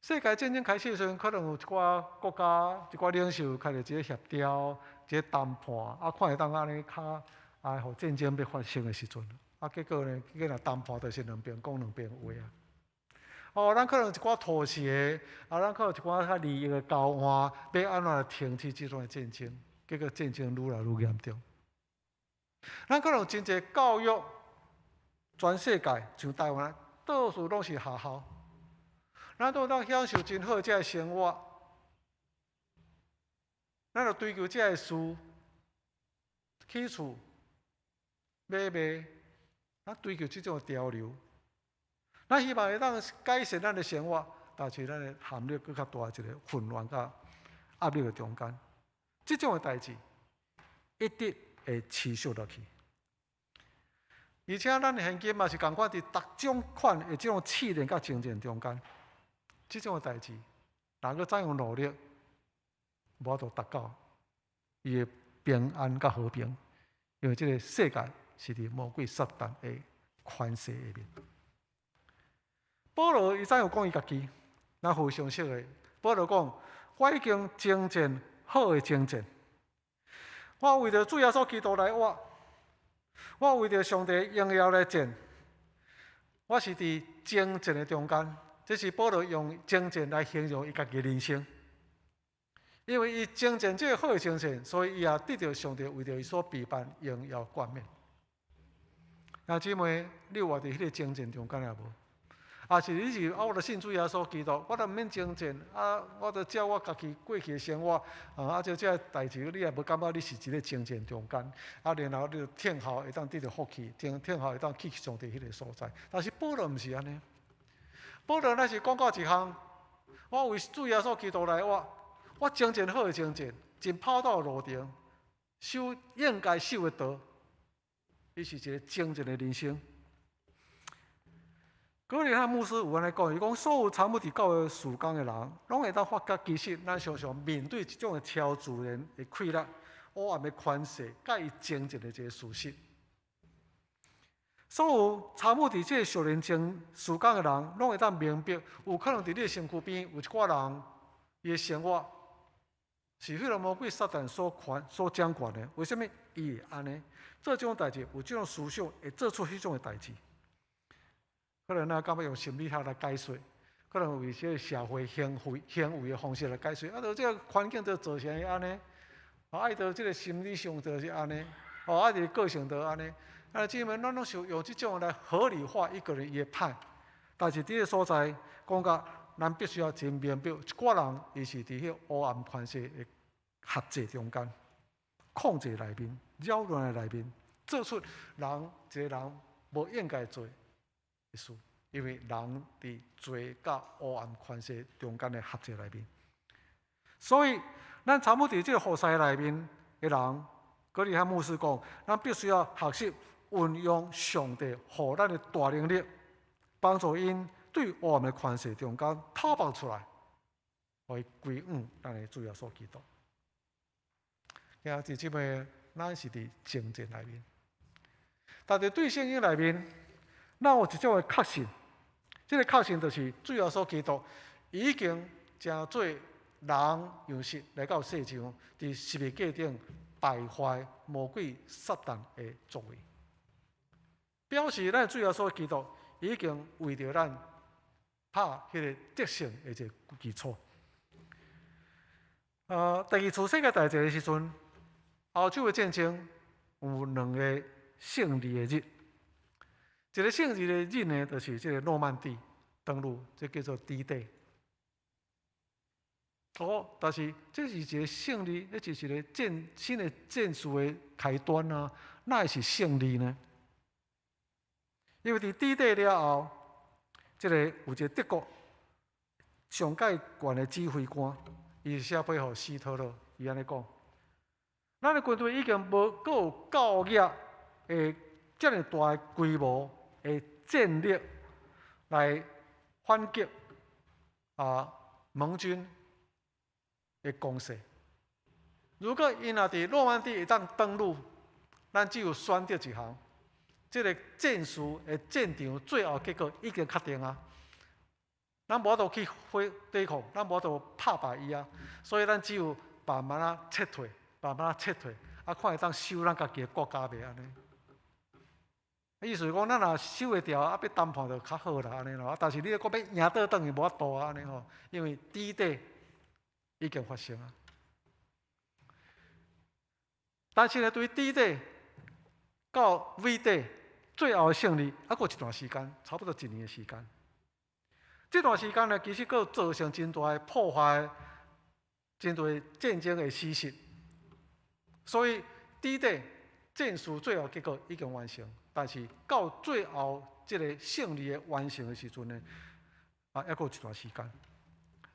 世界戰爭開始的時陣，可能有一寡國家、一寡領袖開始一個協調、一個談判，啊，看會當按呢較啊，予戰爭欲發生的時陣，啊，結果呢，結果若談判就是兩邊講兩邊話啊。哦，咱可能一寡妥協，啊，咱可能一寡較利益的交換，欲按怎來停止這段戰爭？結果戰爭愈來愈嚴重。咱可能有真濟教育，全世界像台灣，到處攏是學校，咱都會當享受真好這个生活，咱就追求這个事，起厝、買賣，咱追求這種潮流。咱希望會當改善咱的生活，但是咱會陷入閣較大一個混亂佮壓力的中間。這種的代誌一直會持續落去。而且咱現今嘛是仝款佇逐種款的這種試煉佮爭戰中間，這種的代誌，人閣怎樣努力，無法度達到伊的平安佮和平，因為這個世界是佇魔鬼撒旦的權勢下面。保羅伊怎樣講伊家己？咱非常熟的。保羅講：我已經征戰好的征戰，我為著主耶穌基督來活，我為著上帝榮耀來戰。我是佇征戰的中間，這是保羅用征戰來形容伊家己的人生。因為伊征戰這個好的征戰，所以伊也得著上帝為著伊所備辦榮耀冠冕。兄姊妹，你有活佇彼個征戰中間抑無？啊是你是啊，我著信主耶穌基督，我著毋免征戰啊，我著照我家己過去的生活啊，這這代誌你也無感覺你是佇咧征戰中間啊，然後你就聽候會當得著福氣，聽聽候會當去上帝彼個所在。但是保羅毋是按呢，保羅若是講到一項，我為主耶穌基督來活，我征戰好的征戰，盡跑道的路程，守應該守的道，伊是一個征戰的人生。葛理翰牧師有按呢講，伊講所有參與佇教會事工的人，攏會當發覺，其實咱常常面對這種超自然的氣力、黑暗的權勢，佮伊爭戰的這個事實。所有參與佇這個屬靈爭事工的人，攏會當明白，有可能佇你的身軀邊有一寡人，伊的生活是彼个魔鬼撒旦所權所掌權的。為啥物伊會按呢？做這種代誌，有這種思想，會做出彼種的代誌。可能咱感覺用心理學來解釋，可能為這個社會行為行為的方式來解釋。啊，著這個環境就造成伊按呢，啊，伊著這個心理上就是按呢，哦，啊，伊個性就按呢。啊，姊妹，咱攏是用這種來合理化一個人伊的歹。但是佇這個所在講甲，咱必須要真明白，一寡人伊是佇彼個黑暗權勢的轄制中間、控制內面、擾亂的內面，做出人一个人無應該做的事，因為人佇罪佮黑暗權勢中間的合作內面，所以咱參與佇這個服侍內面的人，哥利漢牧師講，咱必須要學習運用上帝予咱的大能力，幫助𪜶對黑暗的權勢中間逃跑出來，予伊歸向咱的主耶穌基督。兄弟姊妹，咱是佇征戰內面，但是對聖經內面，咱有一種的確信，這個確信就是主耶穌基督已經成做人樣式來到世上，佇十字架頂敗壞魔鬼撒旦的作為，表示咱主耶穌基督已經為著咱拍彼個得勝的一個基礎。第二次世界大戰的時陣，歐洲的戰爭有兩個勝利的日。一個勝利的日呢，就是這個諾曼底登陸，這叫做 D-Day。哦，但是這是一個勝利，這是一個戰新的戰事的開端啊！哪會是勝利呢？因為佇 D-Day 了後，這個有一個德國上蓋懸的指揮官，伊寫批予希特勒，伊按呢講：咱的軍隊已經無閣有夠額的遮爾大規模的戰力來反擊盟軍的攻勢。如果𪜶若佇諾曼底會當登陸，咱只有選擇一項，這個戰事的戰場最後結果已經確定啊！咱無法度去抵抗，咱無法度拍敗伊啊！所以咱只有慢慢仔撤退，慢慢仔撤退，啊，看會當守咱家己的國家袂按呢？意思是講，咱若守會牢，啊，欲談判就較好啦，按呢咯。但是你閣欲贏倒轉去無法度啊，按呢吼，因為 D-Day 已經發生啊。但是呢，對 D-Day 到 V-Day 最後的勝利，猶閣有一段時間，差不多一年的時間。這段時間呢，其實閣造成真大的破壞，真大的戰爭的死實。所以 D-Day 戰事最後結果已經完成，但是到最後這個勝利的完成的時陣呢，啊，猶閣有一段時間。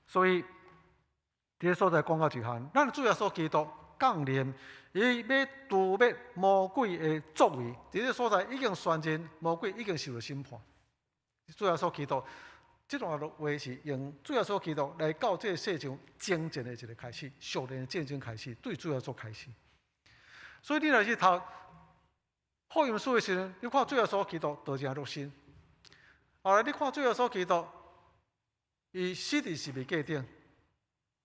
所以，佇這所在講到一項，咱主耶穌基督降臨，伊欲誅滅魔鬼的作為，佇這所在已經宣認魔鬼已經受著審判。主耶穌基督這段話是用主耶穌基督來到這個世上征戰的一個開始，屬靈的戰爭開始，對主耶穌開始。所以你若是讀福音書的時陣，你看主耶穌基督道成肉身。後來你看主耶穌基督，伊死佇十字架頂，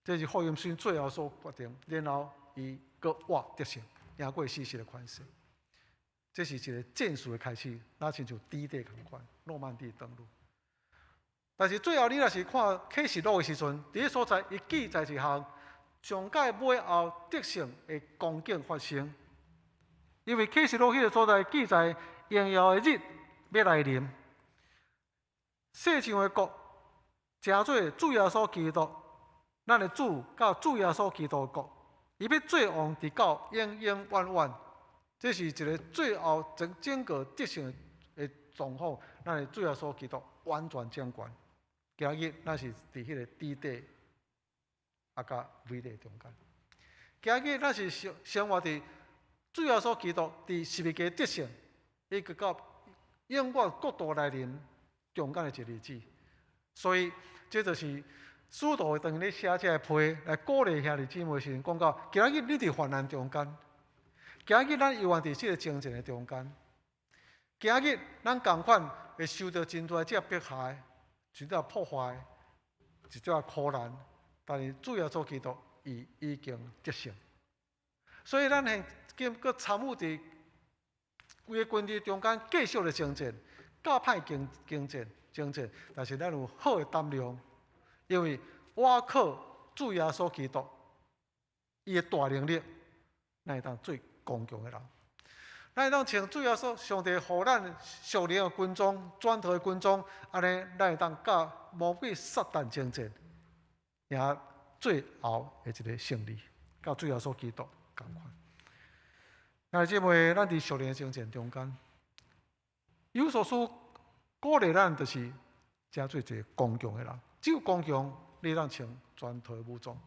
這是福音書最後所決定，然後伊閣活得勝，贏過死神的權勢。這是一個戰事的開始，若親像 D-Day 仝款，諾曼底登陸。但是最後你若是看啟示錄的時陣，佇彼所在伊記載一項上蓋尾後得勝的光景發生。因為啟示錄彼個所在記載榮耀的日欲來臨，世上的國成做主耶穌基督，咱的主佮主耶穌基督的國，伊欲做王直到永永遠遠。這是一個最後整整個得勝的狀況，咱的主耶穌基督完全掌權。今日咱是佇彼個 D-Day 啊，佮 V-Day 中間。今日咱是生活佇主耶穌基督佇十字架得勝，以及到永遠國度來臨中間的一個日子。所以，這就是使徒當咧寫這個批來鼓勵兄弟姊妹時陣，講到今日你佇患難中間，今日咱猶原佇這個征戰的中間，今日咱仝款會受著真大這迫害、真大破壞、一種苦難，但是主耶穌基督伊已經得勝，所以咱現今閣參與佇規个軍隊中間繼續咧征戰，較歹經經戰征戰，但是咱有好的膽量，因為倚靠主耶穌基督，伊的大能力，咱會當做剛強的人。咱會當穿主耶穌上帝予咱屬靈的軍裝、磚頭的軍裝，按呢，咱會當佮魔鬼撒旦征戰，贏最後的一個勝利，佮主耶穌基督仝款。兄弟姊妹，咱佇屬靈的征戰中間，以弗所書鼓勵咱，就是成做一个剛強的人。只有剛強，你會當穿全套的武裝。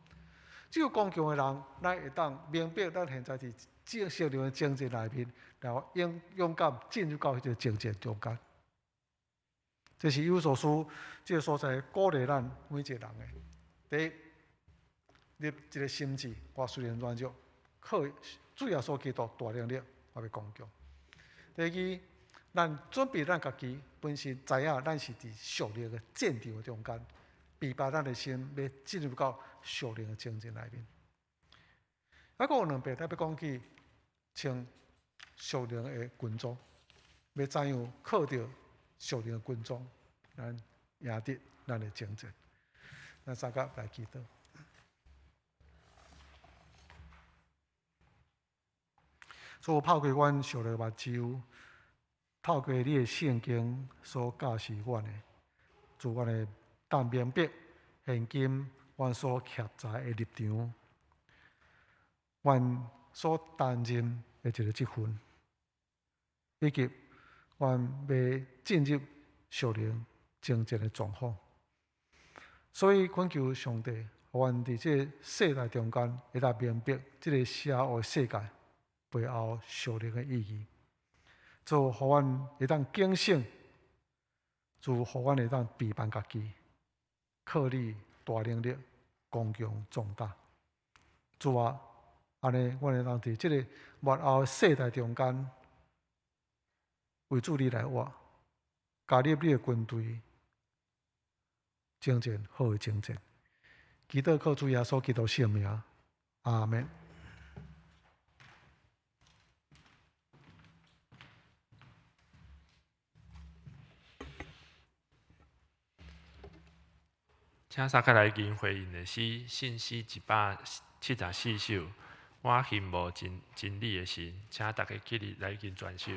只有剛強的人，咱會當明白咱現在佇這屬靈的征戰內面，然後勇勇敢進入到彼个征戰中間。這是以弗所書這个所在鼓勵咱每一個人的。第一，立一个心志，我雖然軟弱，靠主耶穌基督大能力，我欲剛強。第二，咱準備咱家己本身知影，咱是佇屬靈的戰場的中間，預備咱的心欲進入到屬靈的征戰內面。啊，閣有兩遍特別講起穿屬靈的軍裝，欲怎樣靠著屬靈的軍裝，咱贏得咱的征戰。咱三甲來祈禱。主拍開阮屬靈目睭，透過你的聖經所教示阮的，主阮會當明白現今阮所徛在的立場，阮所擔任的一个職分，以及阮欲進入屬靈征戰的狀況。所以懇求上帝，予阮佇這个世代中間，會當明白這个邪惡世界背後屬靈的意義。主，予阮會當警醒，主，予阮會當備辦家己，靠你大能力，剛強壯膽。主啊，按呢，阮會當佇這个末後世代中間，為主你來活，加入你的軍隊，征戰好的征戰。祈禱靠主耶穌基督聖名，阿們。請三個來跟回應的是信詩174首，我欣慕真真理的神，請大家起立來跟全首。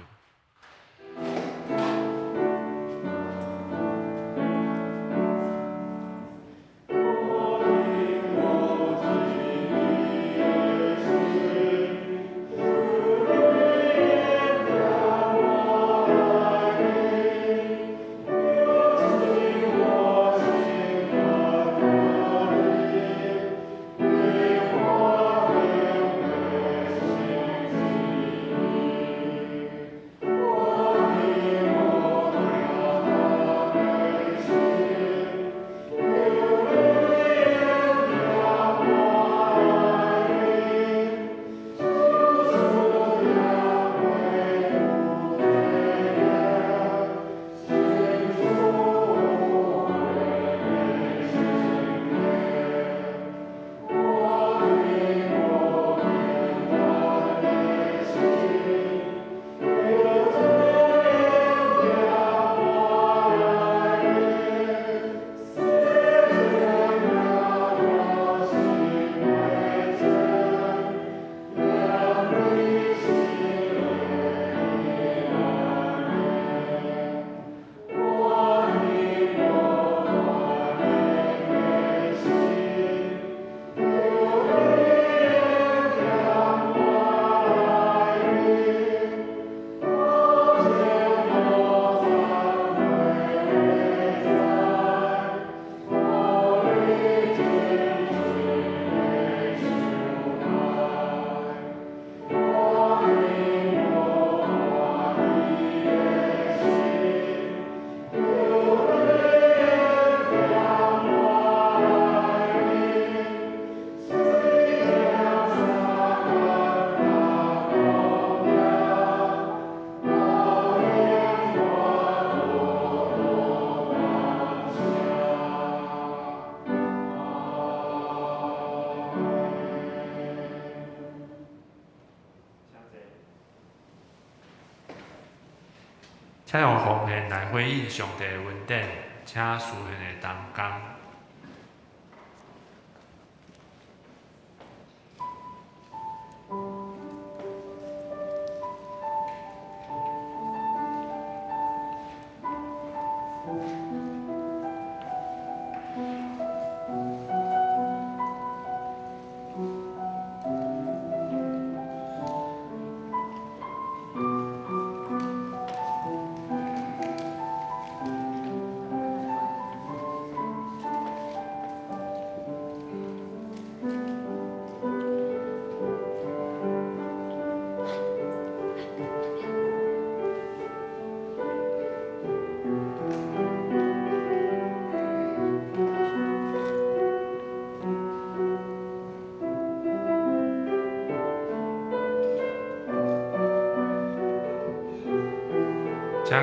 請用奉獻來回應上帝的恩典，請司獻的同工。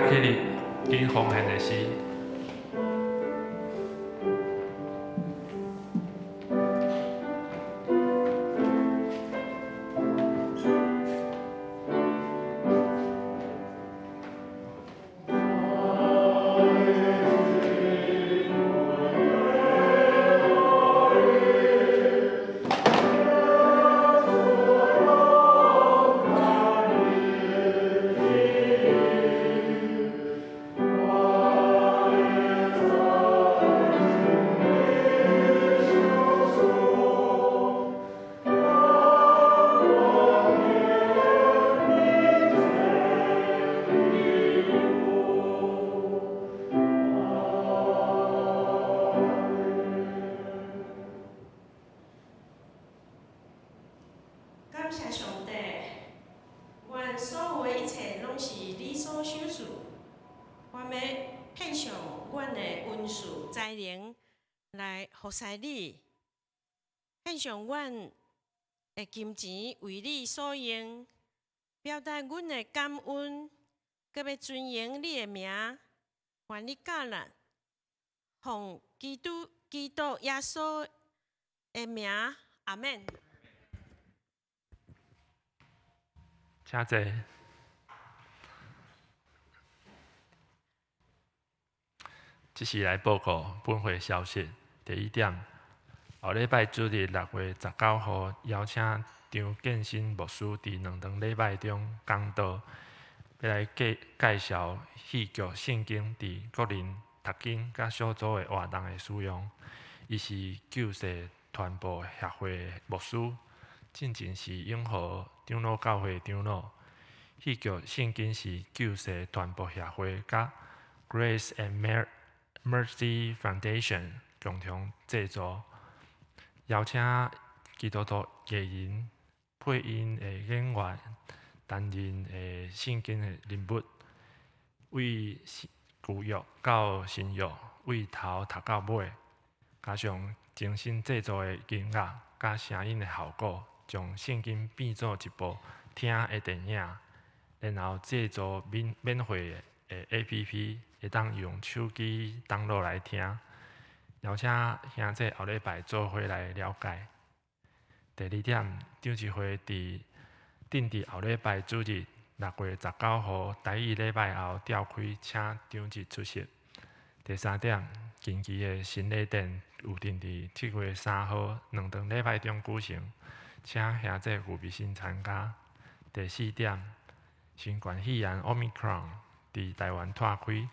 起立，敬奉獻的詩。感謝上帝，願所有的一切攏是你所賞賜。我欲獻上阮的恩賜才能來服侍你，獻上阮的金錢為你所用，表達阮的感恩，閣欲尊榮你的名，願你教咱，奉基督耶穌的名，阿們。請坐。這是來報告本會消息。第一點，後禮拜主日6月19號，邀請張建新牧師佇兩堂禮拜中講道，欲來介紹戲劇聖經佇個人讀經佮小組的活動的使用。伊是救世傳播協會的牧師，進前是永和長老教會長老。戲劇聖經是救世傳播協會佮 Grace and Mercy Foundation 共同製作，邀請基督徒藝人配音的演員擔任的聖經的人物，為舊約到新約，為頭讀到尾，加上精心製作的音樂佮聲音的效果，將聖經變做一部聽的電影，然後製作免費的 APP，會當用手機 download 來聽。邀請兄弟後禮拜做伙來了解。第二點，長執會佇定佇後禮拜主日6月19號台語禮拜後召開，請長執出席。第三點，近期的新禮典有定佇7月3號兩堂禮拜中舉行，請兄弟預備心參加。第四點，新冠肺炎 Omicron 佇台灣湠開，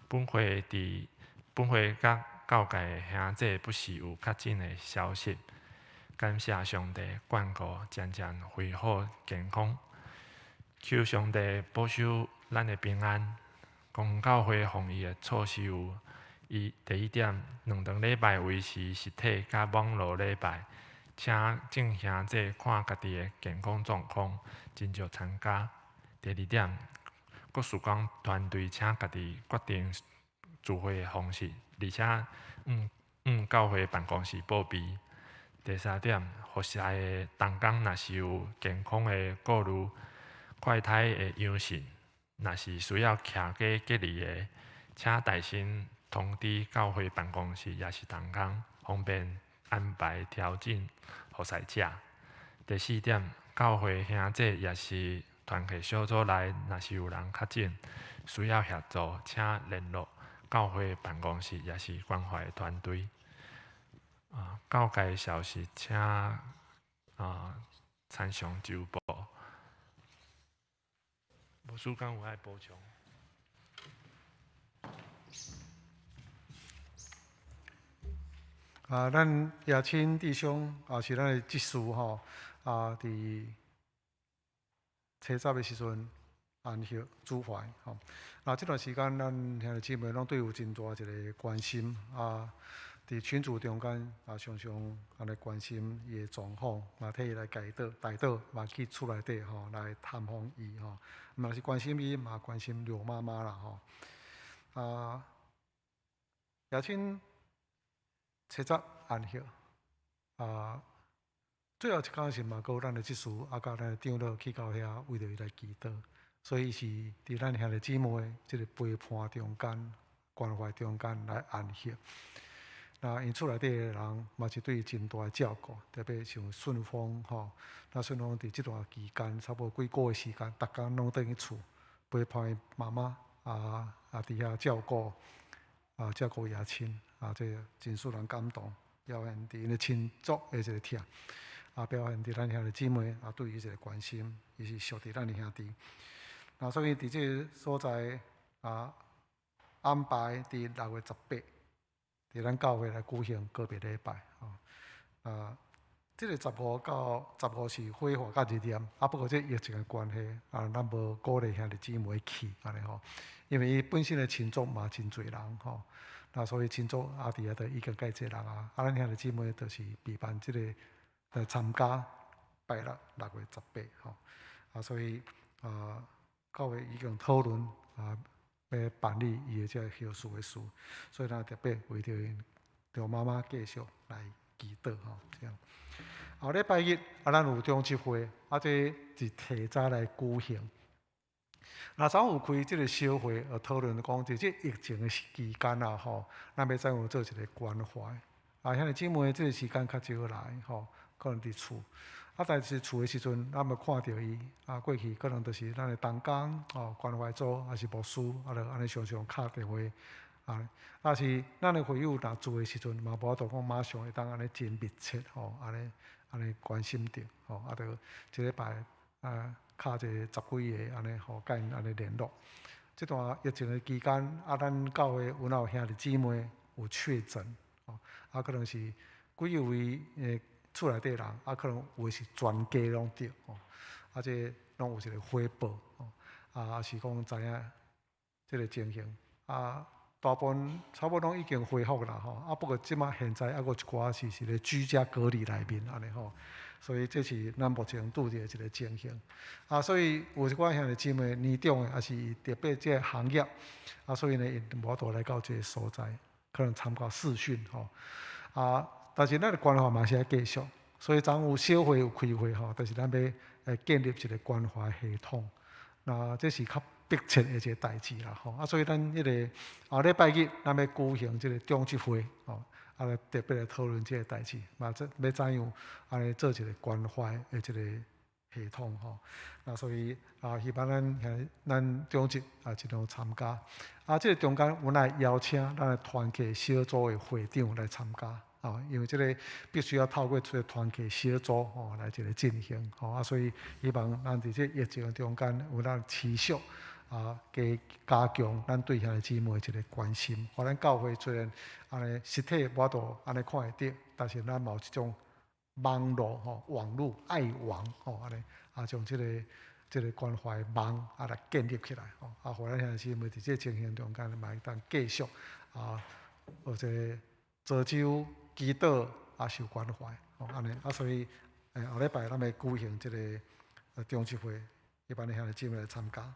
本會佮教界的兄弟不時有確診的消息。感謝上帝眷顧，漸漸恢復健康。求上帝保守咱的平安。公教會防疫的措施有：第一點，兩堂禮拜維持實體佮網路禮拜，請眾兄弟看家己的健康狀況，斟酌參加。第二點，各事工團隊請家己決定聚會的方式，而且向教會辦公室報備。第三點，服侍的同工若是有健康的顧慮、快篩的陽性，若是需要徛家隔離的，請代先通知教會辦公室，抑是同工，方便安排調整服侍者。第四點，教會兄弟抑是團契小組內，若是有人確診，需要協助，請聯絡教會辦公室，抑是關懷團隊。教界消息，請參詳週報。牧師敢有愛補充？咱亞青弟兄也是咱的執事吼，佇初十的時陣安息主懷吼。啊，這段時間咱兄弟姊妹攏對有真大一個關心啊。佇群組中間啊，常常按呢關心伊的狀況，嘛替伊來解禱、代禱，嘛去厝內底吼來探訪伊吼，嘛是關心伊，嘛關心劉媽媽啦吼。啊，也請初十安息啊，最後一工時嘛，閣有咱的執事啊，佮咱的長老去到遐為著伊來祈禱。所以伊是佇咱兄弟姊妹這个陪伴中間、關懷中間來安息。那𪜶厝內底的人嘛是對伊真大的照顧，特別像順風吼。那順風佇這段期間，差不多幾個月時間，逐工攏轉去厝陪伴伊媽媽啊啊，佇遐照顧啊，照顧爺親啊，這個真使人感動，表現佇𪜶的親族的一個疼，啊，表現佇咱兄弟姊妹啊對伊一個關心，伊是屬佇咱的兄弟。那所以佇這個所在啊，安排佇6月18，佇咱教會來舉行告別禮拜吼。啊，這個十五到十五是火化佮入殮，啊，不過這疫情的關係，啊，咱無鼓勵兄弟姊妹去按呢吼，因為伊本身的親族嘛真濟人吼，那所以親族啊佇遐都已經蓋濟人啊，啊，咱兄弟姊妹就是備辦這個來參加拜六6月18吼，啊，所以啊，教會已經討論啊，欲辦理伊的這個後事的事，所以咱特別為著𪜶著媽媽繼續來祈禱吼，這樣。後禮拜日啊，咱有長執會，啊，這是提早來舉行。那昨有開這個小會，討論講，佇這疫情的期間啊，吼，咱欲怎樣做一個關懷？啊，兄弟姊妹，這個時間較少來，吼，可能佇厝。啊，但是厝的時陣，咱無看著伊。啊，過去可能就是咱的同工，吼，關懷組，抑是牧師，啊，就按呢常常敲電話。啊，但是咱的會友若聚的時陣，嘛無法度講馬上會當按呢真密切，吼，按呢按呢關心著，吼，啊，就一禮拜啊，敲一個十幾个按呢，吼，佮𪜶按呢聯絡。這段疫情的期間，啊，咱教會有哪有兄弟姊妹有確診，吼，啊，可能是幾位的厝內底人，啊，可能有的是全家攏著，吼，啊，這攏有一個回報，吼，啊，是講知影這個情形，啊，大部分差不多攏已經恢復啦，吼，啊，不過這馬現在猶閣有一寡是是咧居家隔離內面按呢吼，所以這是咱目前拄著的一個情形，啊，所以有一寡兄弟姊妹年長的，抑是特別這個行業，啊，所以呢，𪜶無法度來到這個所在，可能參加視訊吼，啊。但是咱的關懷嘛是愛繼續，所以昨有小會有開會吼，就是咱欲來建立一個關懷系統，那這是較迫切的一個代誌啦吼。啊，所以咱彼個後禮拜日咱欲舉行這個長執會吼，啊，來特別來討論這個代誌，嘛這欲怎樣按呢做一個關懷的一個系統吼。那所以啊，希望咱兄咱長執啊盡量參加。啊，這個中間阮會邀請咱的團契小組的會長來參加。啊，因為這個必須要透過這個團契小組吼來一個進行吼啊，所以希望咱佇這疫情中間有咱持續啊，加加強咱對兄弟姊妹一個關心。予咱教會雖然按呢實體無法度按呢看會著，但是咱嘛有這種網路吼，網路愛網吼按呢啊，將這個這個關懷網啊來建立起來吼啊，予咱兄弟姊妹佇這個情形中間嘛會當繼續啊，學這個造就。祈禱啊，受關懷，吼按呢啊，所以後禮拜咱欲舉行這個長執會，希望兄弟姊妹來參加。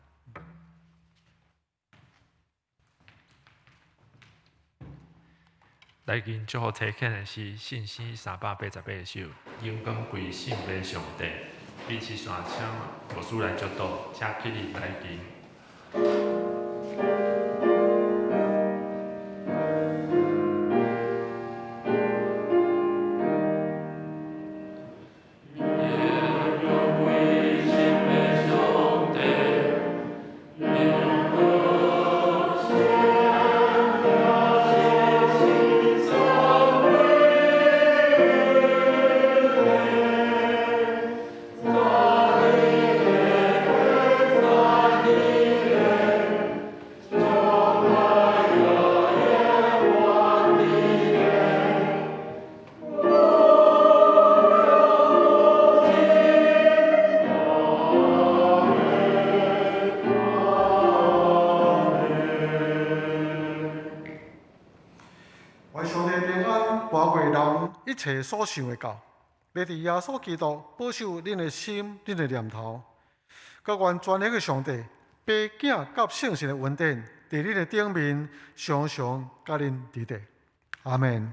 來緊祝福提起的是信詩388首，榮光歸聖父上帝。彼此線請牧師來祝禱，請起立來敬。願上帝平安，跋過人一切所想的到，欲佇耶穌基督保守恁的心、恁的念頭。閣願全能的上帝，父子佮聖神的恩典，佇恁的頂面，常常佮恁佇咧。阿們。